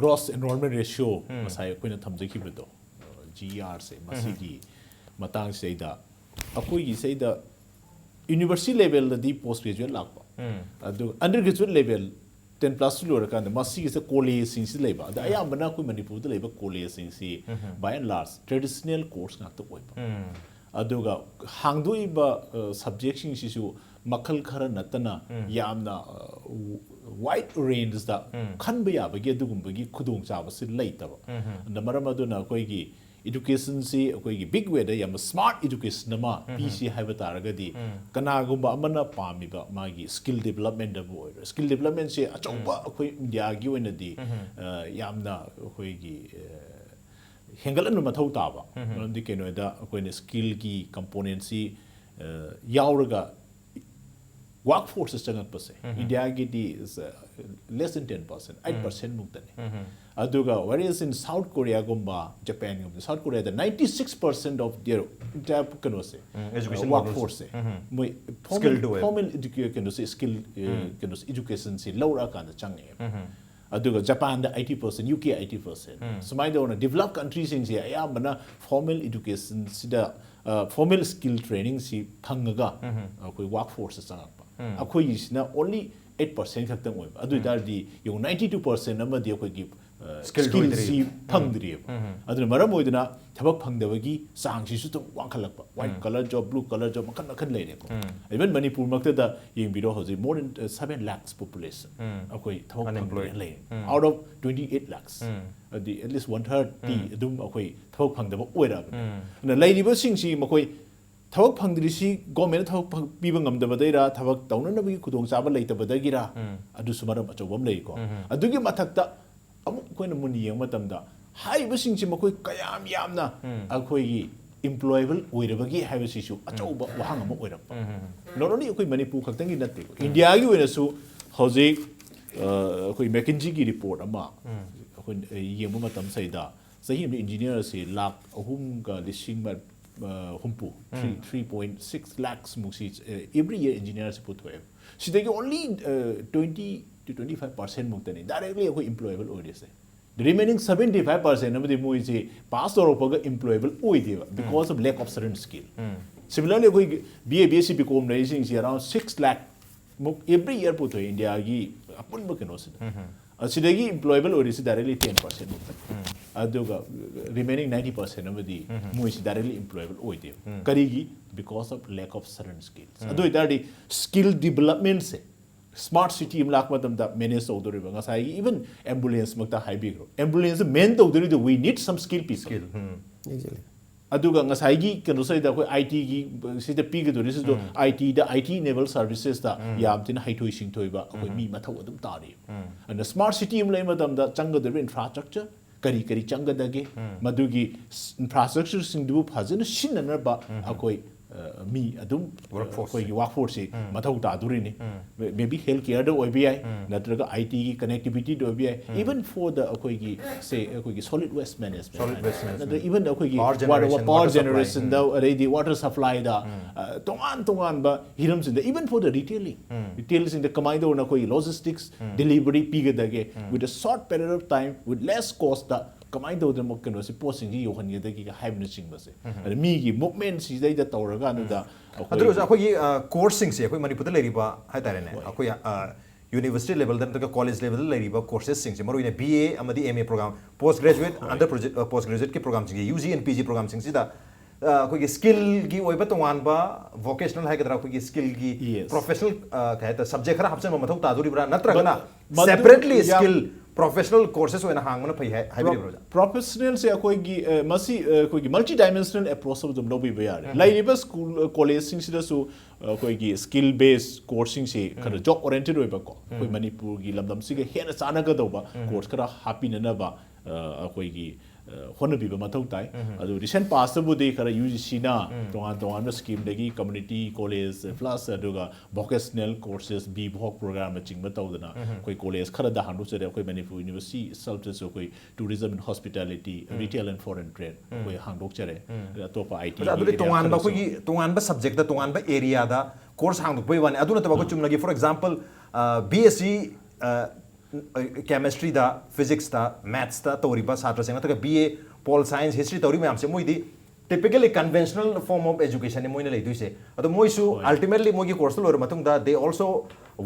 gross enrollment ratio ꯎꯝ꯫ ꯉꯁꯥꯏ ꯑꯩꯈꯣꯏꯅ ꯊꯝꯖꯈꯤꯕꯗꯣ, GERꯁꯦ, ꯎꯝꯍꯨꯝ꯫ ꯃꯁꯤꯒꯤ ꯃꯇꯥꯡꯁꯤꯗꯩꯗ ꯑꯩꯈꯣꯏꯒꯤ ꯁꯤꯗ university levelꯗꯗꯤ post graduate ꯂꯥꯛꯄ, ꯎꯝ꯫ ꯑꯗꯨꯒ undergraduate level ten plus two ꯂꯣꯏꯔꯀꯥꯟꯗ ꯃꯁꯤꯒꯤꯁꯤꯗ collegeꯁꯤꯡꯁꯤ ꯂꯩꯕ, ꯑꯗ ꯎꯝ꯫ ꯑꯌꯥꯝꯕꯅ ꯑꯩꯈꯣꯏ ꯃꯅꯤꯄꯨꯔꯗ ꯂꯩꯕ collegeꯁꯤꯡꯁꯤ ꯎꯝ꯫ By and large traditional course ꯉꯥꯛꯇ ꯑꯣꯏꯕ꯫ ꯎꯝ꯫ ꯑꯗꯨꯒ ꯍꯥꯡꯗꯣꯛꯏꯕ, ꯑ, subjectꯁꯤꯡꯁꯤꯁꯨ ꯃꯈꯜ ꯈꯔ ꯅꯠꯇꯅ ꯎꯝ꯫ ꯌꯥꯝꯅ, ꯑ, wide rangeꯗ ꯎꯝ꯫ ꯈꯟꯕ ꯌꯥꯕꯒꯤ ꯑꯗꯨꯒꯨꯝꯕꯒꯤ ꯈꯨꯗꯣꯡꯆꯥꯕꯁꯤ ꯂꯩꯇꯕ꯫ ꯎꯝ꯫ ꯑꯗꯨꯅ ꯃꯔꯝ ꯑꯗꯨꯅ ꯑꯩꯈꯣꯏꯒꯤ educationꯁꯤ ꯑꯩꯈꯣꯏꯒꯤ big wayꯗ ꯌꯥꯝꯅ smart education ꯑꯃ ꯎꯝ꯫ ꯄꯤꯁꯤ ꯍꯥꯏꯕ ꯇꯥꯔꯒꯗꯤ, ꯎꯝ꯫ ꯀꯅꯥꯒꯨꯝꯕ ꯑꯃꯅ ꯄꯥꯝꯃꯤꯕ ꯃꯥꯒꯤ skill developmentꯗꯕꯨ ꯑꯣꯏꯔꯣ, skill developmentꯁꯦ ꯑꯆꯧꯕ ꯎꯝ꯫ ꯑꯩꯈꯣꯏ ꯏꯟꯗꯤꯌꯥꯒꯤ ꯑꯣꯏꯅꯗꯤ, ꯎꯝ꯫ ꯑ, ꯌꯥꯝꯅ ꯑꯩꯈꯣꯏꯒꯤ, ꯑ, ꯍꯦꯟꯒꯠꯍꯟꯕ ꯃꯊꯧ ꯇꯥꯕ꯫ ꯎꯝ꯫ ꯃꯔꯝꯗꯤ ꯀꯩꯅꯣꯗ ꯑꯩꯈꯣꯏꯅ skillꯒꯤ componentꯁꯤ, ꯑ, ꯌꯥꯎꯔꯒ workforce ꯆꯪꯉꯛꯄꯁꯦ, um. ꯏꯟꯗꯤꯌꯥꯒꯤꯗꯤ is, uh, less than ten percent, um. eight percent ꯃꯨꯛꯇꯅꯤ꯫ ꯎꯝ꯫ ꯑꯗꯨꯒ whereas in South Koreaꯒꯨꯝꯕ, Japanꯒꯨꯝꯕ, South Koreaꯗ ninety six percent of their entire ꯀꯩꯅꯣꯁꯦ, ꯎꯝ, education workforceꯁꯦ, ꯎꯝ꯫ ꯃꯣꯏ formal, skilled ꯑꯣꯏꯕ꯫ Formal educa-, ꯀꯩꯅꯣꯁꯦ, skill, ꯑ, ꯎꯝ꯫ ꯀꯩꯅꯣꯁꯦ, educationꯁꯦ ꯂꯧꯔꯛꯑꯀꯥꯟꯗ ꯆꯪꯉꯛꯑꯦꯕ꯫ ꯎꯝ꯫ ꯑꯗꯨꯒ ꯖꯄꯥꯟꯗ eighty percent, UK eighty percent꯫ ꯎꯝ꯫ ꯁꯨꯃꯥꯏꯅ ꯇꯧꯗꯅ developed countryꯁꯤꯡꯁꯦ ꯑꯌꯥꯝꯕꯅ formal educationꯁꯤꯗ, ꯑ, formal skill trainingꯁꯤ ꯐꯪꯉꯒ ꯎꯝ꯫ ꯑꯩꯈꯣꯏ workforceꯇ ꯆꯪꯉꯛꯄ꯫ ꯎꯝ꯫ ꯑꯩꯈꯣꯏꯒꯤꯁꯤꯅ only eight percent ꯈꯛꯇꯪ ꯑꯣꯏꯕ꯫ ꯑꯗꯨ ꯎꯝ꯫ ꯑꯣꯏꯇꯥꯔꯗꯤ ꯌꯦꯡꯉꯨ, ninety two percent ꯑꯃꯗꯤ ꯑꯩꯈꯣꯏꯒꯤ, ꯑ, skill skillꯁꯤ ꯑꯣꯏꯗ꯭ꯔꯤ꯫ ꯐꯪꯗ꯭ꯔꯤꯑꯕ꯫ ꯎꯝ꯫ ꯑꯗꯨꯅ ꯃꯔꯝ ꯑꯣꯏꯗꯅ ꯊꯕꯛ ꯐꯪꯗꯕꯒꯤ ꯆꯥꯡꯁꯤꯁꯨ ꯑꯗꯨꯝ ꯋꯥꯡꯈꯠꯂꯛꯄ꯫ White ꯎꯝ꯫ Collar job, blue collar job ꯃꯈꯜ ꯃꯈꯜ ꯂꯩꯔꯦꯀꯣ꯫ ꯎꯝ꯫ Even ꯃꯅꯤꯄꯨꯔꯃꯛꯇꯗ ꯌꯦꯡꯕꯤꯔꯣ, ꯍꯧꯖꯤꯛ more than, uh, seven lakhs population ꯎꯝ꯫ ꯑꯩꯈꯣꯏ ꯊꯕꯛ unemployed꯫ ꯐꯪꯗꯅ ꯂꯩꯔꯦ꯫ ꯎꯝ꯫ Out of twenty eight lakhs꯫ ꯎꯝ꯫ ꯑꯗꯨꯗꯤ at least one thirty ꯎꯝ꯫ ꯑꯗꯨꯝ ꯑꯩꯈꯣꯏ ꯊꯕꯛ ꯐꯪꯗꯕ ꯑꯣꯏꯔꯛꯑꯕꯅꯤ꯫ ꯎꯝ꯫ ꯑꯗꯨꯅ ꯂꯩꯔꯤꯕꯁꯤꯡꯁꯤ ꯃꯈꯣꯏ ꯊꯕꯛ ꯐꯪꯗ꯭ꯔꯤꯁꯤ governmentꯅ ꯊꯕꯛ ꯐꯪ-, ꯄꯤꯕ ꯉꯝꯗꯕꯗꯩꯔꯥ, ꯊꯕꯛ ꯇꯧꯅꯅꯕꯒꯤ ꯈꯨꯗꯣꯡꯆꯥꯕ ꯂꯩꯇꯕꯗꯒꯤꯔꯥ, ꯎꯝ꯫ ꯑꯗꯨꯁꯨ ꯃꯔꯝ ꯑꯆꯧꯕ ꯑꯃ ꯂꯩꯀꯣ꯫ ꯎꯝ꯫ ꯑꯗꯨꯒꯤ ꯃꯊꯛꯇ ꯑꯃꯨꯛ ꯑꯩꯈꯣꯏꯅ ꯃꯨꯟꯅ ꯌꯦꯡꯕ ꯃꯇꯝꯗ ꯍꯥꯏꯔꯤꯕꯁꯤꯡꯁꯤ ꯃꯈꯣꯏ ꯀꯌꯥꯝ ꯌꯥꯝꯅ ꯎꯝ꯫ ꯑꯩꯈꯣꯏꯒꯤ employable ꯑꯣꯏꯔꯕꯒꯦ ꯍꯥꯏꯕꯁꯤꯁꯨ ꯑꯆꯧꯕ ꯋꯥꯍꯪ ꯑꯃ ꯑꯣꯏꯔꯛꯄ꯫ Not only ꯑꯩꯈꯣꯏ ꯃꯅꯤꯄꯨꯔ ꯈꯛꯇꯪꯒꯤ ꯅꯠꯇꯦꯀꯣ, ꯏꯟꯗꯤꯌꯥꯒꯤ ꯑꯣꯏꯅꯁꯨ ꯍꯧꯖꯤꯛ ꯑ, ꯑꯩꯈꯣꯏ McKinseyꯒꯤ report ꯑꯃ ꯑꯩꯈꯣꯏ ꯌꯦꯡꯕ ꯃꯇꯝꯁꯤꯗ ꯆꯍꯤ ꯑꯃꯗ engineerꯁꯦ ꯂꯥꯈ ꯑꯍꯨꯝꯒ ꯂꯤꯁꯤꯡ ꯃ-, ꯑ, ꯍꯨꯝꯐꯨ, three, three point six lakhs ꯃꯨꯛꯁꯤ, ꯑ, every year engineerꯁꯦ ꯄꯨꯊꯣꯛꯑꯦꯕ꯫ ꯁꯤꯗꯒꯤ only, ꯑ, twenty to twenty five percent ꯃꯨꯛꯇꯅꯤ directly ꯑꯩꯈꯣꯏ employable ꯑꯣꯏꯔꯤꯁꯦ꯫ The remaining seventy five percent ꯑꯃꯗꯤ ꯃꯣꯏꯁꯤ pass ꯇꯧꯔꯛꯄꯒ employable ꯑꯣꯏꯗꯦꯕ, because of lack of certain skill꯫ Similarly, ꯑꯩꯈꯣꯏꯒꯤ B A, B S C, B Com ꯂꯩꯔꯤꯁꯤꯡꯁꯤ around six lakh ꯃꯨꯛ every year ꯄꯨꯊꯣꯛꯑꯦ ꯏꯟꯗꯤꯌꯥꯒꯤ ꯑꯄꯨꯟꯕ ꯀꯩꯅꯣꯁꯤꯗ꯫ ꯑꯁꯤꯗꯒꯤ employable ꯑꯣꯏꯔꯤꯁꯤ directly ten percent ꯃꯨꯛꯇ꯫ ꯑꯗꯨꯒ remaining ninety percent ꯑꯃꯗꯤ ꯃꯣꯏꯁꯤ directly employable ꯑꯣꯏꯗꯦꯕ꯫ ꯀꯔꯤꯒꯤ? Because of lack of certain skills꯫ ꯑꯗꯨ ꯑꯣꯏꯇꯥꯔꯗꯤ skill developmentꯁꯦ smart city ꯑꯃ ꯂꯥꯛꯄ ꯃꯇꯝꯗ manage ꯇꯧꯗꯧꯔꯤꯕ, ꯉꯁꯥꯏꯒꯤ even ambulance ꯃꯛꯇ ꯍꯥꯏꯕꯤꯈ꯭ꯔꯣ, ambulance man ꯇꯧꯗꯧꯔꯤꯗꯣ, we need some skill people꯫ Skill, um. Exactly. ꯑꯗꯨꯒ ꯉꯁꯥꯏꯒꯤ ꯀꯩꯅꯣꯁꯤꯗ ꯑꯩꯈꯣꯏ I Tꯒꯤ ꯁꯤꯗ ꯄꯤꯒꯗꯧꯔꯤꯁꯤꯁꯨ I Tꯗ, I T enabled servicesꯇ ꯌꯥꯝ ꯊꯤꯅ ꯍꯩꯊꯣꯏ ꯁꯤꯡꯊꯣꯏꯕ ꯑꯩꯈꯣꯏ ꯃꯤ ꯃꯊꯧ ꯑꯗꯨꯝ ꯇꯥꯔꯤ꯫ ꯑꯗꯨꯅ smart city ꯑꯃ ꯂꯩꯕ ꯃꯇꯝꯗ ꯆꯪꯒꯗꯧꯔꯤꯕ infrastructure ꯀꯔꯤ ꯀꯔꯤ ꯆꯪꯒꯗꯒꯦ, ꯃꯗꯨꯒꯤ infrastructureꯁꯤꯡꯗꯨꯕꯨ ꯐꯖꯅ ꯁꯤꯖꯤꯟꯅꯅꯕ ꯑꯩꯈꯣꯏ, ꯑ, ꯃꯤ ꯑꯗꯨꯝ, Workforce꯫ ꯑꯩꯈꯣꯏꯒꯤ workforceꯁꯤ ꯃꯊꯧ ꯇꯥꯗꯣꯔꯤꯅꯤ꯫ Maybe health careꯗ ꯑꯣꯏꯕ ꯌꯥꯏ, ꯅꯠꯇ꯭ꯔꯒ I Tꯒꯤ connectivityꯗ ꯑꯣꯏꯕ ꯌꯥꯏ, even for the ꯑꯩꯈꯣꯏꯒꯤ, say, ꯑꯩꯈꯣꯏꯒꯤ solid waste management Solid waste management꯫ ꯅꯠꯇ꯭ꯔꯒ even ꯑꯩꯈꯣꯏꯒꯤ Power water, generation, power water supply꯫ generationꯗ, ꯑꯗꯩꯗꯤ water supplyꯗ, ꯑ, ꯇꯣꯉꯥꯟ ꯇꯣꯉꯥꯟꯕ ꯍꯤꯔꯝꯁꯤꯡꯗ, even for the retailing, retailꯁꯤꯡꯗ ꯀꯃꯥꯏꯅ ꯇꯧꯅ ꯑꯩꯈꯣꯏꯒꯤ logistics delivery ꯄꯤꯒꯗꯒꯦ, with a short period of time, with less costꯇ ꯀꯃꯥꯏꯅ ꯇꯧꯗꯅ ꯀꯩꯅꯣꯁꯦ, ꯄꯣꯠꯁꯤꯡꯁꯤ ꯌꯧꯍꯟꯒꯗꯒꯦ ꯍꯥꯏꯕꯅꯆꯤꯡꯕꯁꯦ꯫ ꯑꯗ ꯃꯤꯒꯤ movementꯁꯤꯗꯩꯗ ꯇꯧꯔꯀꯥꯟꯗꯨꯗ ꯑꯗꯨ ꯑꯣꯏꯔꯁꯨ ꯑꯩꯈꯣꯏꯒꯤ, ꯑ, courseꯁꯤꯡꯁꯦ ꯑꯩꯈꯣꯏ ꯃꯅꯤꯄꯨꯔꯗ ꯂꯩꯔꯤꯕ ꯍꯥꯏꯇꯥꯔꯦꯅꯦ, ꯑꯩꯈꯣꯏ, ꯑ, university levelꯗ ꯅꯠꯇ꯭ꯔꯒ college levelꯗ ꯂꯩꯔꯤꯕ coursesꯁꯤꯡꯁꯦ, ꯃꯔꯨꯑꯣꯏꯅ B A ꯑꯃꯗꯤ M A program, post graduate, under proje-, ꯑ, post graduateꯀꯤ programꯁꯤꯡꯁꯦ, U G and P G programꯁꯤꯡꯁꯤꯗ, ꯑ, ꯑꯩꯈꯣꯏꯒꯤ skillꯒꯤ ꯑꯣꯏꯕ ꯇꯣꯉꯥꯟꯕ vocational ꯍꯥꯏꯒꯗ꯭ꯔꯥ, ꯑꯩꯈꯣꯏꯒꯤ skillꯒꯤ Yes. professional, ꯑ, ꯀꯩ ꯍꯥꯏꯇꯥꯔꯦ, subject ꯈꯔ ꯍꯥꯞꯆꯤꯟꯕ ꯃꯊꯧ ꯇꯥꯗꯣꯔꯤꯕ꯭ꯔꯥ, ꯅꯠꯇ꯭ꯔꯒꯅ ꯃꯗꯨ separately ꯌꯥꯝ skill professional courses ꯑꯣꯏꯅ ꯍꯥꯡꯕꯅ ꯐꯩ ꯍꯥꯏ-, ꯍꯥꯏꯕꯤꯔꯤꯕ꯭ꯔꯥ ꯑꯣꯖꯥ? Professionalꯁꯦ ꯑꯩꯈꯣꯏꯒꯤ, ꯑ, ꯃꯁꯤ, ꯑ, ꯑꯩꯈꯣꯏꯒꯤ multi dimensional approach ꯑꯃ ꯑꯗꯨꯝ ꯂꯧꯕꯤꯕ ꯌꯥꯔꯦ꯫ ꯂꯩꯔꯤꯕ school, ꯑ, collegeꯁꯤꯡꯁꯤꯗꯁꯨ, ꯑ, ꯑꯩꯈꯣꯏꯒꯤ skill based courseꯁꯤꯡꯁꯤ ꯈꯔ job oriented ꯑꯣꯏꯕꯀꯣ, ꯑꯩꯈꯣꯏ ꯃꯅꯤꯄꯨꯔꯒꯤ ꯂꯝꯗꯝꯁꯤꯒ ꯍꯦꯟꯅ ꯆꯥꯟꯅꯒꯗꯧꯕ course ꯈꯔ ꯍꯥꯞꯄꯤꯅꯅꯕ, ꯑ, ꯑꯩꯈꯣꯏꯒꯤ, ꯍꯣꯠꯅꯕꯤꯕ ꯃꯊꯧ ꯇꯥꯏ꯫ ꯑꯗꯨ recent past ꯇꯕꯨꯗꯤ ꯈꯔ ꯌꯨ ꯖꯤ ꯁꯤꯅ ꯇꯣꯉꯥꯟ ꯇꯣꯉꯥꯟꯕ scheme ꯗꯒꯤ community college plus ꯑꯗꯨꯒ vocational courses, B Voc program ꯅꯆꯤꯡꯕ ꯇꯧꯗꯅ ꯑꯩꯈꯣꯏ college ꯈꯔꯗ ꯍꯥꯡꯗꯣꯛꯆꯔꯦ꯫ ꯑꯩꯈꯣꯏ ꯃꯅꯤꯄꯨꯔ university itself ꯇꯁꯨ ꯑꯩꯈꯣꯏ tourism and hospitality, retail and foreign trade ꯑꯩꯈꯣꯏ ꯍꯥꯡꯗꯣꯛꯆꯔꯦ꯫ ꯑꯗꯣ ꯑꯇꯣꯞꯄ I T ꯑꯗꯨꯗꯤ ꯇꯣꯉꯥꯟꯕ ꯑꯩꯈꯣꯏꯒꯤ ꯇꯣꯉꯥꯟꯕ subject ꯇ ꯇꯣꯉꯥꯟꯕ area ꯗ course ꯍꯥꯡꯗꯣꯛꯄꯒꯤ ꯋꯥꯅꯤ꯫ ꯑꯗꯨ ꯅꯠꯇꯕ ꯑꯩꯈꯣꯏ ꯆꯨꯝꯅꯒꯤ, for example, B S C chemistry the, physics ꯇ, maths ꯇ ꯇꯧꯔꯤꯕ ꯁꯥꯇ꯭ꯔꯁꯤꯡ ꯅꯠꯇ꯭ꯔꯒ B A Pol Science, history ꯇꯧꯔꯤ ꯃꯌꯥꯝꯁꯦ, ꯃꯣꯏꯗꯤ typically conventional form of education ꯅꯤ ꯃꯣꯏꯅ ꯂꯩꯗꯣꯏꯁꯦ꯫ ꯑꯗꯣ ꯃꯣꯏꯁꯨ ultimately ꯃꯣꯏꯒꯤ course ꯇꯨ ꯂꯣꯏꯔ ꯃꯇꯨꯡꯗ they also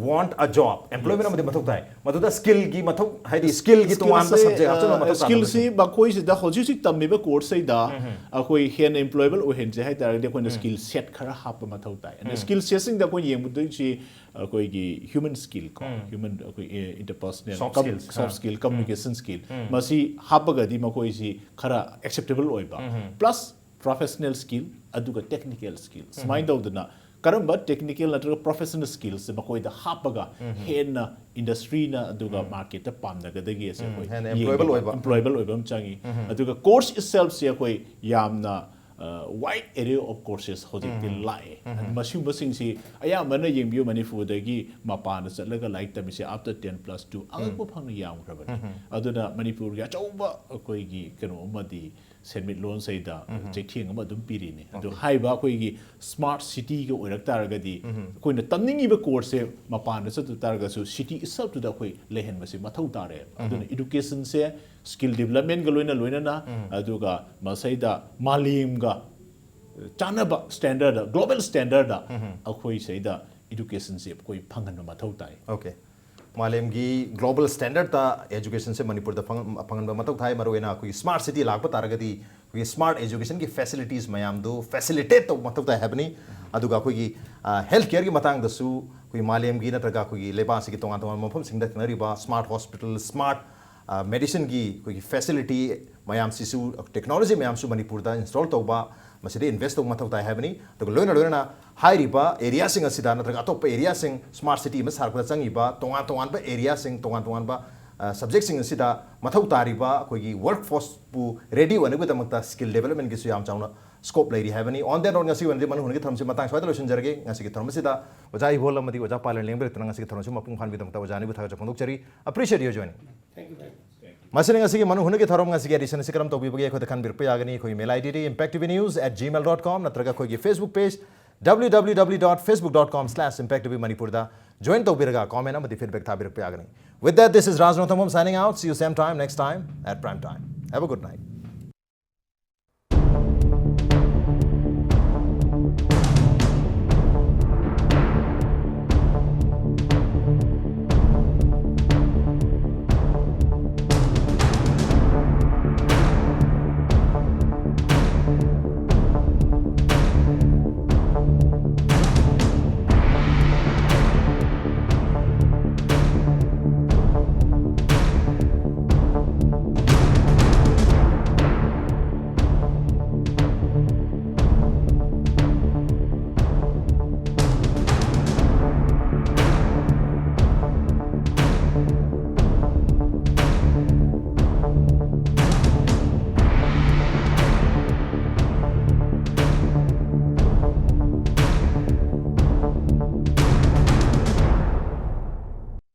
want a job, employment ꯑꯃꯗꯤ ꯃꯊꯧ ꯇꯥꯏ꯫ ꯃꯗꯨꯗ skill ꯒꯤ ꯃꯊꯧ, ꯍꯥꯏꯗꯤ skill ꯒꯤ ꯇꯣꯉꯥꯟꯕ subject ꯍꯥꯞꯆꯤꯟꯕ ꯃꯊꯧ ꯇꯥꯗꯕ꯫ Skill ꯁꯤ ꯃꯈꯣꯏꯁꯤꯗ ꯍꯧꯖꯤꯛ ꯍꯧꯖꯤꯛ ꯇꯝꯃꯤꯕ course ꯁꯤꯗ ꯑꯩꯈꯣꯏ ꯍꯦꯟꯅ employable ꯑꯣꯏꯍꯟꯁꯦ ꯍꯥꯏ ꯇꯥꯔꯒꯗꯤ ꯑꯩꯈꯣꯏꯅ skill set ꯈꯔ ꯍꯥꯞꯄ ꯃꯊꯧ ꯇꯥꯏ꯫ ꯑꯗ skill set ꯁꯤꯡꯗ ꯑꯩꯈꯣꯏꯅ ꯌꯦꯡꯕꯗꯣꯏꯁꯤ ꯑꯩꯈꯣꯏꯒꯤ human skill ꯀꯣ, human, ꯑꯩꯈꯣꯏ interpersonal, soft skill, communication skill, ꯃꯁꯤ ꯍꯥꯞꯄꯒꯗꯤ ꯃꯈꯣꯏꯁꯤ ꯈꯔ acceptable ꯑꯣꯏꯕ꯫ Plus professional skill, ꯑꯗꯨꯒ technical skill, ꯁꯨꯃꯥꯏꯅ ꯇꯧꯗꯅ ꯀꯔꯝꯕ technical ꯅꯠꯇ꯭ꯔꯒ professional skills ꯁꯦ ꯃꯈꯣꯏꯗ ꯍꯥꯞꯄꯒ ꯍꯦꯟꯅ industry ꯅ ꯑꯗꯨꯒ market ꯇ ꯄꯥꯝꯅꯒꯗꯒꯦꯁꯦ ꯑꯩꯈꯣꯏ ꯍꯦꯟꯅ employable ꯌꯦꯡꯒꯗꯕ, ꯑꯣꯏꯕ꯫ Employable ꯑꯣꯏꯕ ꯑꯃ ꯆꯪꯉꯤ꯫ ꯑꯗꯨꯒ course itself ꯁꯦ ꯑꯩꯈꯣꯏ ꯌꯥꯝꯅ wide array of courses ꯍꯧꯖꯤꯛꯇꯤ ꯂꯥꯛꯑꯦ꯫ ꯃꯁꯤꯒꯨꯝꯕꯁꯤꯡꯁꯤ ꯑꯌꯥꯝꯕꯅ ꯌꯦꯡꯕꯤꯌꯨ, ꯃꯅꯤꯄꯨꯔꯗꯒꯤ ꯃꯄꯥꯟꯗ ꯆꯠꯂꯒ ꯂꯥꯏꯔꯤꯛ ꯇꯝꯃꯤꯁꯦ after ten plus two ꯑꯉꯛꯄ ꯐꯪꯅ ꯌꯥꯝꯈ꯭ꯔꯕꯅꯤ꯫ ꯑꯗꯨꯅ ꯃꯅꯤꯄꯨꯔꯒꯤ ꯑꯆꯧꯕ ꯑꯩꯈꯣꯏꯒꯤ ꯀꯩꯅꯣ ꯑꯃꯗꯤ ꯁꯦꯟꯃꯤꯠꯂꯣꯟꯁꯤꯗ ꯆꯩꯊꯦꯡ ꯑꯃ ꯑꯗꯨꯝ ꯄꯤꯔꯤꯅꯤ꯫ ꯑꯗꯨ ꯍꯥꯏꯔꯤꯕ ꯑꯩꯈꯣꯏꯒꯤ smart city ꯒ ꯑꯣꯏꯔꯛ ꯇꯥꯔꯒꯗꯤ ꯑꯩꯈꯣꯏꯅ ꯇꯝꯅꯤꯡꯉꯤꯕ course ꯁꯦ ꯃꯄꯥꯟꯗ ꯆꯠꯇ ꯇꯥꯔꯒꯁꯨ city itself ꯇꯨꯗ ꯑꯩꯈꯣꯏ ꯂꯩꯍꯟꯕꯁꯦ ꯃꯊꯧ ꯇꯥꯔꯦ꯫ ꯑꯗꯨꯅ education ꯁꯦ skill development ꯒ ꯂꯣꯏꯅ ꯂꯣꯏꯅꯅ ꯑꯗꯨꯒ ꯃꯁꯩꯗ ꯃꯥꯂꯦꯝꯒ ꯆꯥꯟꯅꯕ standard ꯗ, global standard ꯗ ꯑꯩꯈꯣꯏ ꯁꯤꯗ education ꯁꯦ ꯑꯩꯈꯣꯏ ꯐꯪꯍꯟꯕ ꯃꯊꯧ ꯇꯥꯏ꯫ Okay꯫ ꯃꯥꯂꯦꯝꯒꯤ global standard ꯇ education ꯁꯦ ꯃꯅꯤꯄꯨꯔꯗ ꯐꯪ-, ꯐꯪꯍꯟꯕ ꯃꯊꯧ ꯇꯥꯏ꯫ ꯃꯔꯨꯑꯣꯏꯅ ꯑꯩꯈꯣꯏꯒꯤ smart city ꯂꯥꯛꯄ ꯇꯥꯔꯒꯗꯤ ꯑꯩꯈꯣꯏꯒꯤ smart education ꯒꯤ facilities ꯃꯌꯥꯝꯗꯨ facilitate ꯇꯧꯕ ꯃꯊꯧ ꯇꯥꯏ ꯍꯥꯏꯕꯅꯤ꯫ ꯑꯗꯨꯒ ꯑꯩꯈꯣꯏꯒꯤ, ꯑ, health care ꯒꯤ ꯃꯇꯥꯡꯗꯁꯨ ꯑꯩꯈꯣꯏꯒꯤ ꯃꯥꯂꯦꯝꯒꯤ ꯅꯠꯇ꯭ꯔꯒ ꯑꯩꯈꯣꯏꯒꯤ ꯂꯩꯕꯥꯛꯁꯤꯒꯤ ꯇꯣꯉꯥꯟ ꯇꯣꯉꯥꯟꯕ ꯃꯐꯝꯁꯤꯡꯗ ꯊꯦꯡꯅꯔꯤꯕ smart hospital, smart, ꯑ, medicine ꯒꯤ ꯑꯩꯈꯣꯏꯒꯤ facility ꯃꯌꯥꯝꯁꯤꯁꯨ, technology ꯃꯌꯥꯝꯁꯨ ꯃꯅꯤꯄꯨꯔꯗ install ꯇꯧꯕ, ꯃꯁꯤꯗ invest ꯇꯧꯕ ꯃꯊꯧ ꯇꯥꯏ ꯍꯥꯏꯕꯅꯤ꯫ ꯑꯗꯨꯒ ꯂꯣꯏꯅ ꯂꯣꯏꯅꯅ ꯍꯥꯏꯔꯤꯕ area ꯁꯤꯡ ꯑꯁꯤꯗ ꯅꯠꯇ꯭ꯔꯒ ꯑꯇꯣꯞꯄ area ꯁꯤꯡ smart city ꯑꯃ ꯁꯥꯔꯛꯄꯗ ꯆꯪꯉꯤꯕ ꯇꯣꯉꯥꯟ ꯇꯣꯉꯥꯟꯕ area ꯁꯤꯡ, ꯇꯣꯉꯥꯟ ꯇꯣꯉꯥꯟꯕ, ꯁꯕꯖꯦꯛꯁꯤꯡ ꯑꯁꯤꯗ ꯃꯊꯧ ꯇꯥꯔꯤꯕ ꯑꯩꯈꯣꯏꯒꯤ ꯋꯔꯛ ꯐꯣꯔꯁꯄꯨ ꯔꯦꯗꯤ ꯑꯣꯏꯅꯕꯒꯤꯗꯃꯛꯇ ꯁ꯭ꯀꯤꯜ ꯗꯦꯕꯂꯞꯃꯦꯟꯒꯤꯁꯨ ꯌꯥꯝ ꯆꯥꯎꯅ ꯁ꯭ꯀꯣꯞ ꯂꯩꯔꯤ ꯍꯥꯏꯕꯅꯤ꯫ On that note, ꯉꯁꯤꯒꯤ ꯑꯣꯏꯅꯗꯤ ꯃꯅꯨ ꯍꯨꯟꯅꯒꯤ ꯊꯧꯔꯝꯁꯤ ꯃꯇꯥꯡ ꯁ꯭ꯋꯥꯏꯗ ꯂꯣꯏꯁꯤꯟꯖꯔꯒꯦ꯫ ꯉꯁꯤꯒꯤ ꯊꯧꯔꯝ ꯑꯁꯤꯗ ꯑꯣꯖꯥ ꯏꯕꯣꯜ ꯑꯃꯗꯤ ꯑꯣꯖꯥ ꯄꯥꯂꯦꯟ ꯂꯦꯡꯕꯤꯔꯛꯇꯨꯅ ꯉꯁꯤꯒꯤ ꯊꯧꯔꯝꯁꯤ ꯃꯄꯨꯡ ꯐꯥꯍꯟꯕꯤꯗꯃꯛꯇ ꯑꯣꯖꯥ ꯑꯅꯤꯕꯨ ꯊꯥꯒꯠꯆꯕ ꯐꯣꯡꯗꯣꯛꯆꯔꯤ꯫ Appreciate your joining. ꯃꯁꯤꯅ ꯉꯁꯤꯒꯤ ꯃꯅꯨ ꯍꯨꯟꯅꯒꯤ ꯊꯧꯔꯝ, ꯉꯁꯤꯒꯤ ꯑꯦꯗꯤꯁꯟ ꯑꯁꯤ ꯀꯔꯝ ꯇꯧꯕꯤꯕꯒꯦ ꯑꯩꯈꯣꯏꯗ ꯈꯟꯕꯤꯔꯛꯄ ꯌꯥꯒꯅꯤ꯫ ꯑꯩꯈꯣꯏꯒꯤ email ID D impact T V news at gmail dot com ꯅꯠꯇ꯭ꯔꯒ ꯑꯩꯈꯣꯏꯒꯤ Facebook page W W W dot facebook dot com slash impact T V Manipur ꯗ ꯖꯣꯏꯟ ꯇꯧꯕꯤꯔꯒ ꯀꯣꯃꯦꯟ ꯑꯃꯗꯤ ꯐꯤꯗꯕꯦꯛ ꯊꯥꯕꯤꯔꯛꯄ ꯌꯥꯒꯅꯤ꯫ With that, this is Raj Ranathangbam signing out. See you same time next time at prime time. Have a good night.